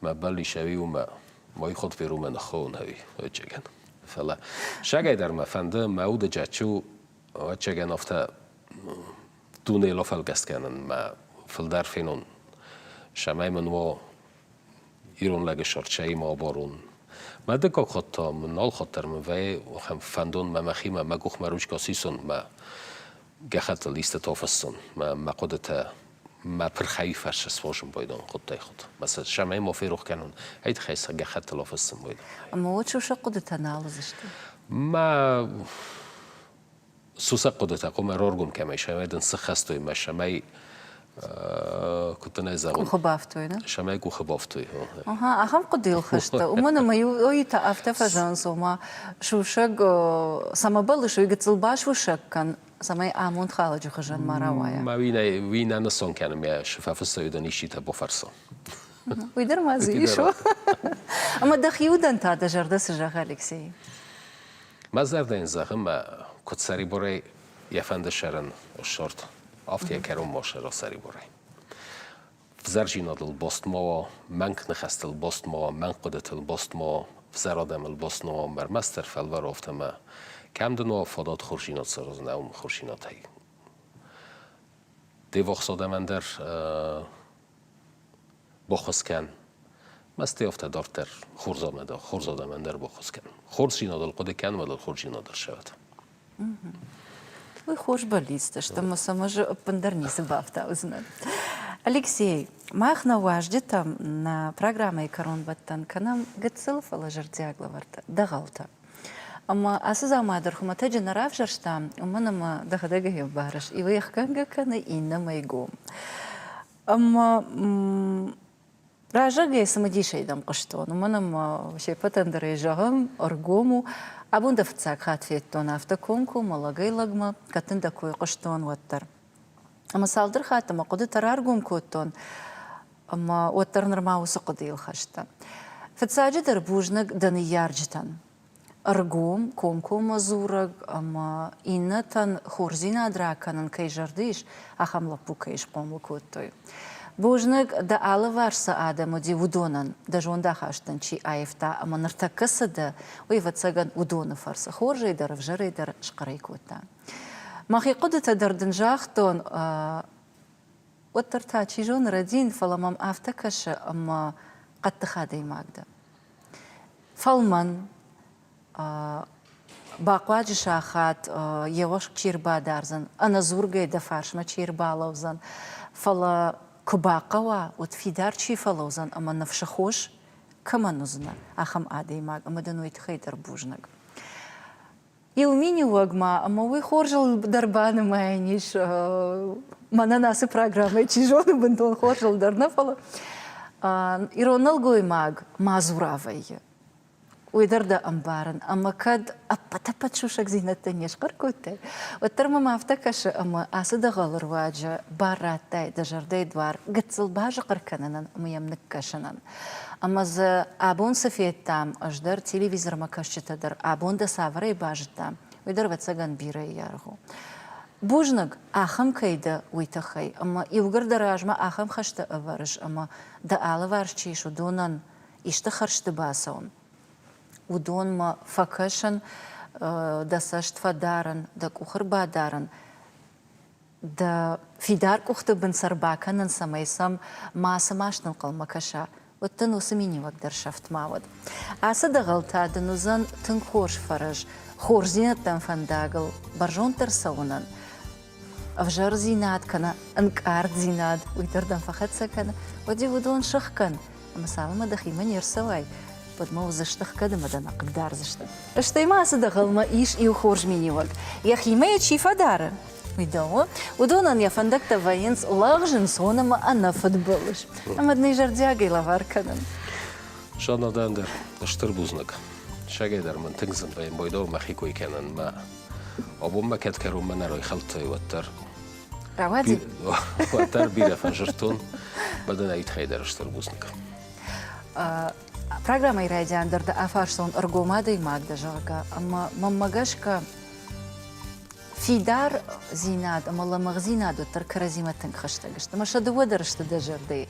[SPEAKER 2] мӕ бӕллиц ӕви у мӕ мой хотверумӕ ныххауын ӕви, ӕвӕццӕгӕн. Фӕлӕ сагӕй дӕр мӕ фӕнды, мӕ уды джаччы у, ӕвӕццӕгӕн, афтӕ дунейыл афӕлгӕст кӕнын мӕ фылдӕр фенон, цӕмӕй мын уа ирон лӕджы сӕрчӕимӕ абарон. Мӕ дыккаг хатт та мын нал хатт дӕр мын вӕййы ахӕм фӕндон мӕ мӕхимӕ мӕ къухмӕ ручкӕ сисон, мӕ гӕххӕттыл истытӕ афыссон, мӕ мӕ хъуыдытӕ мӕ пырхӕй фӕрсы сфосын байдон хъуыдтай худ. Мӕ сӕ цӕмӕй ма ферох кӕнон, ай тыххӕй сӕ гӕххӕттыл афыссын байдон.
[SPEAKER 1] Ӕмӕ уӕд сусӕг хъуыдытӕ нал уыдзысты?
[SPEAKER 2] Мӕ сусӕг хъуыдытӕ хъуамӕ раргом кӕмӕй, цӕмӕй дын цы хӕстой мӕ цӕмӕй Куыд дын ӕй зӕгъон?
[SPEAKER 1] Къухы бафтой, нӕ?
[SPEAKER 2] Сӕмӕй къухы бафтой.
[SPEAKER 1] Ага, ахӕм хъуыдыйыл хӕстӕ. Уымӕн ӕмӕ иу та афтӕ фӕзӕгъынц, ома сусӕг цӕмӕ бӕллыс, уый гыццыл басусӕг кӕн, цӕмӕй амонд халӕджы хуызӕн ма рауайа.
[SPEAKER 2] Мӕ уый нӕ, уый нӕ нысан кӕны, мӕ сыфӕфыссӕг дӕн исчитӕ бафӕрса.
[SPEAKER 1] Уый дӕр ма дзы ис. Ӕмӕ дӕхи удӕн та дӕ зӕрдӕ цы зӕгъы, Алексей?
[SPEAKER 2] Мӕ зӕрдӕ йын зӕгъы, мӕ куыд сӕрибарӕй йӕ фӕнды сӕрӕн ссард, афтӕ йӕ кӕронмӕ сӕра сӕрибарӕй. Взӕрдзинадыл баст ма уа, мӕнг ныхӕстыл баст ма уа, мӕнг хъуыдытыл баст ма уа, взӕр адӕмыл баст ма уа, ӕрмӕстдӕр фӕлвӕры афтӕ мӕ кӕм дын уа фадат хорздзинад саразын, уым хорздзинадӕй. Де ввахс адӕмӕн дӕр баххуыс кӕн. Мӕсты афтӕ дарддӕр хорз хорз адӕмӕн дӕр баххуыс кӕн. Хорздзинадыл хъуыды кӕн, уӕд ыл хорздзинад ӕрцӕуӕд.
[SPEAKER 1] Уый хорз бӕллицтӕ сты ӕмӕ сӕм ӕз ӕппындӕр ницы бафтаудзынӕн. Алексей, мах нӕ уазджытӕм нӕ программӕйы кӕронбӕттӕн кӕнӕм гыццыл, фӕлӕ зӕрдиаг лӕвӕрттӕ, дӕгъӕлтӕ. Ӕмӕ ацы дзаума дӕр хуымӕтӕджы нӕ равзӕрстам, уымӕн ӕмӕ дӕхӕдӕг ӕй ӕмбарыс, иуӕй ӕхгӕнгӕ кӕны, иннӕмӕй гом. Ӕмӕ раззагӕй цымыдисӕй дӕм хъуыстон, уымӕн ӕмӕ се ппӕтӕн дӕр ӕй зӕгъын, ӕргом у. Абон дӕ фыццаг хатт федтон афтӕ комкоммӕ, лӕгӕй-лӕгмӕ, кӕд дын дӕ кой хъуыстон, уӕддӕр. Ӕмӕ цалдӕр хатты мӕ хъуыдытӕ раргом кодтон, ӕмӕ уӕддӕр нырма уыцы хъуыдыйыл хӕст дӕн. Фыццаджыдӕр бузныг дӕ ныййарджытӕн. Ӕргом, комкоммӕ дзурӕг ӕмӕ иннӕтӕн хорздзинад ракӕнын кӕй зӕрды ис, ахӕм лӕппу кӕй схъомыл кодтой. Бузныг, дӕ алыварс цы адӕм уыди, уыдонӕн, дӕ зондахастӕн чи аивта ӕмӕ ныртӕккӕ цы дӕ, уый, ӕвӕццӕгӕн, уыдоны фӕрцы хорзӕй дӕр, ӕвзӕрӕй дӕр схъӕрӕй кодта. Мӕхи хъуыдытӕ дӕр дын загътон, уӕддӕр та, чи зоны, рӕдийын, фӕлӕ мӕм афтӕ кӕсы, ӕмӕ хъӕддых адӕймаг дӕ. Фӕлмӕн, бахъуаджы сахат йе уӕхск чи рбадардзӕн, ӕнӕдзургӕ дӕ фарсмӕ чи рбалӕудзӕн, фӕлӕ куы бахъӕуа, уӕд фидар чи фӕлӕудзӕн ӕмӕ ныфсы хос кӕмӕн уыдзынӕ, ахӕм адӕймаг ӕмӕ дын уый тыххӕй дӕр бузныг. Иу миниуӕг ма, ӕмӕ уый хорзыл дӕр банымайӕн ис, мӕнӕн ацы программӕ чи зоны бынтон хорзыл дӕр нӕ, фӕлӕ ирон нӕлгоймаг мадзура вӕййы. Уый дӕр дӕ ӕмбарын, ӕмӕ кӕд ӕппӕт-ӕппӕт сусӕгдзинӕдтӕ не схъӕр кодтай, уӕддӕр мӕм афтӕ кӕсы, ӕмӕ ацы дӕгъӕлы руаджы бар радтай дӕ зӕрдӕйы дуар гыццыл базыхъыр кӕнынӕн ӕмӕ йӕм ныккӕсынӕн. Ӕмӕ дзы абон цы федтам, ӕз дӕр, телевизормӕ кӕсджытӕ дӕр, абон дӕ цавӕрӕй базыдтам, уый дӕр, ӕвӕццӕгӕн, бирӕйы аргъ у. Бузныг, ахӕм кӕй дӕ, уый тыххӕй. Ӕмӕ иугӕр дӕ размӕ ахӕм хӕстӕ ӕвӕрыс ӕмӕ дӕ алыварс чи ис, уыдонӕн исты хӕрзты бацӕуын, уыдонмӕ фӕкӕсын, дӕ цӕст фӕдарын, дӕ къух ӕрбадарын, дӕ фидар къухты бын сӕ рбакӕнын, цӕмӕй сӕм мацы маст ӕнхъӕлмӕ кӕса, уӕд дын уыцы миниуӕг дӕр сӕфт ма уӕд. Ацы дӕгъӕл та дын уыдзӕн тынг хорз фӕрӕз хорздзинӕдтӕм фӕндагыл бӕрзонддӕр цӕуынӕн. Ӕвзӕрдзинад кӕнӕ ӕнкъарддзинад уый дӕр дӕм фӕхӕццӕ кӕны, уӕд-иу уыдон сыхгӕн, ӕмӕ цалынмӕ дӕхимӕ не рцӕуай, уӕдмӕ уыдзысты хгӕд ӕмӕ дӕ нӕ хъыгдардзысты. Стӕй ма ацы дӕгъӕлмӕ ис иу хорз миниуӕг. Йӕхимӕ йӕ чи фӕдары, уый дӕу. Уыдонӕн йӕ фӕндӕгтӕ вӕййынц лӕгъз, ӕнцон ӕмӕ ӕнӕфыдбылыз. Ӕмӕ дын ӕй зӕрдиагӕй лӕвар кӕнын.
[SPEAKER 2] Жанна дӕн дӕр стыр бузныг. Сагӕй дӕр мын тынг зын вӕййы мойдау мӕхи кой кӕнын мӕ абон мӕ кӕд кӕронмӕ нӕ райхӕлдтай, уӕддӕр
[SPEAKER 1] Рауадзи?
[SPEAKER 2] Уӕддӕр бирӕ фӕзырдтон, бадын ӕй тыххӕй дӕр стыр бузныг.
[SPEAKER 1] Программӕйы райдиан дӕр дӕ афарстон ӕргом адӕймаг дӕ, зӕгъгӕ, ӕмӕ мӕнмӕ гӕсгӕ фидардзинад ӕмӕ лӕмӕгъдзинад уӕддӕр кӕрӕдзимӕ тынг хӕстӕг сты, ӕмӕ сӕ дыууӕ дӕр сты дӕ зӕрдӕйы.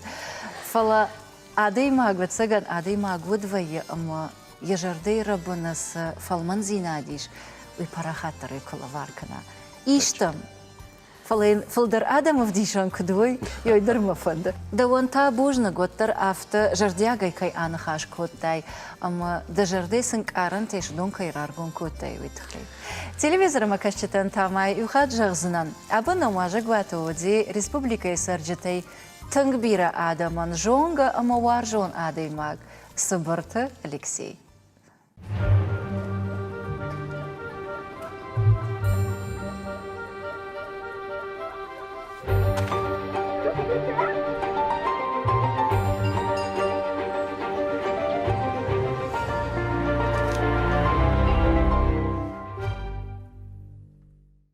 [SPEAKER 1] Фӕлӕ адӕймаг, ӕвӕццӕгӕн, адӕймаг уд вӕййы ӕмӕ йӕ зӕрдӕйы рӕбыны цы фӕлмӕндзинад ис, уый парахатдӕрӕй куы лӕвар кӕна. Истӕм, фӕлӕ йын фылдӕр адӕм ӕвдисӕн куыд уой, уый дӕр мӕ фӕнды. Дӕуӕн та бузныг, уӕддӕр афтӕ зӕрдиагӕй кӕй аныхас кодтай ӕмӕ дӕ зӕрдӕйы цы нкъарӕнтӕ ис, уыдон кӕй раргом кодтай, уый тыххӕй. Телевизормӕ кӕсджытӕн та ма иу хатт зӕгъдзынӕн, абон нӕм уазӕгуаты уыди республикӕйы цӕрджытӕй тынг бирӕ адӕмӕн зонгӕ ӕмӕ уарзон адӕймаг Цыбырты Алексей.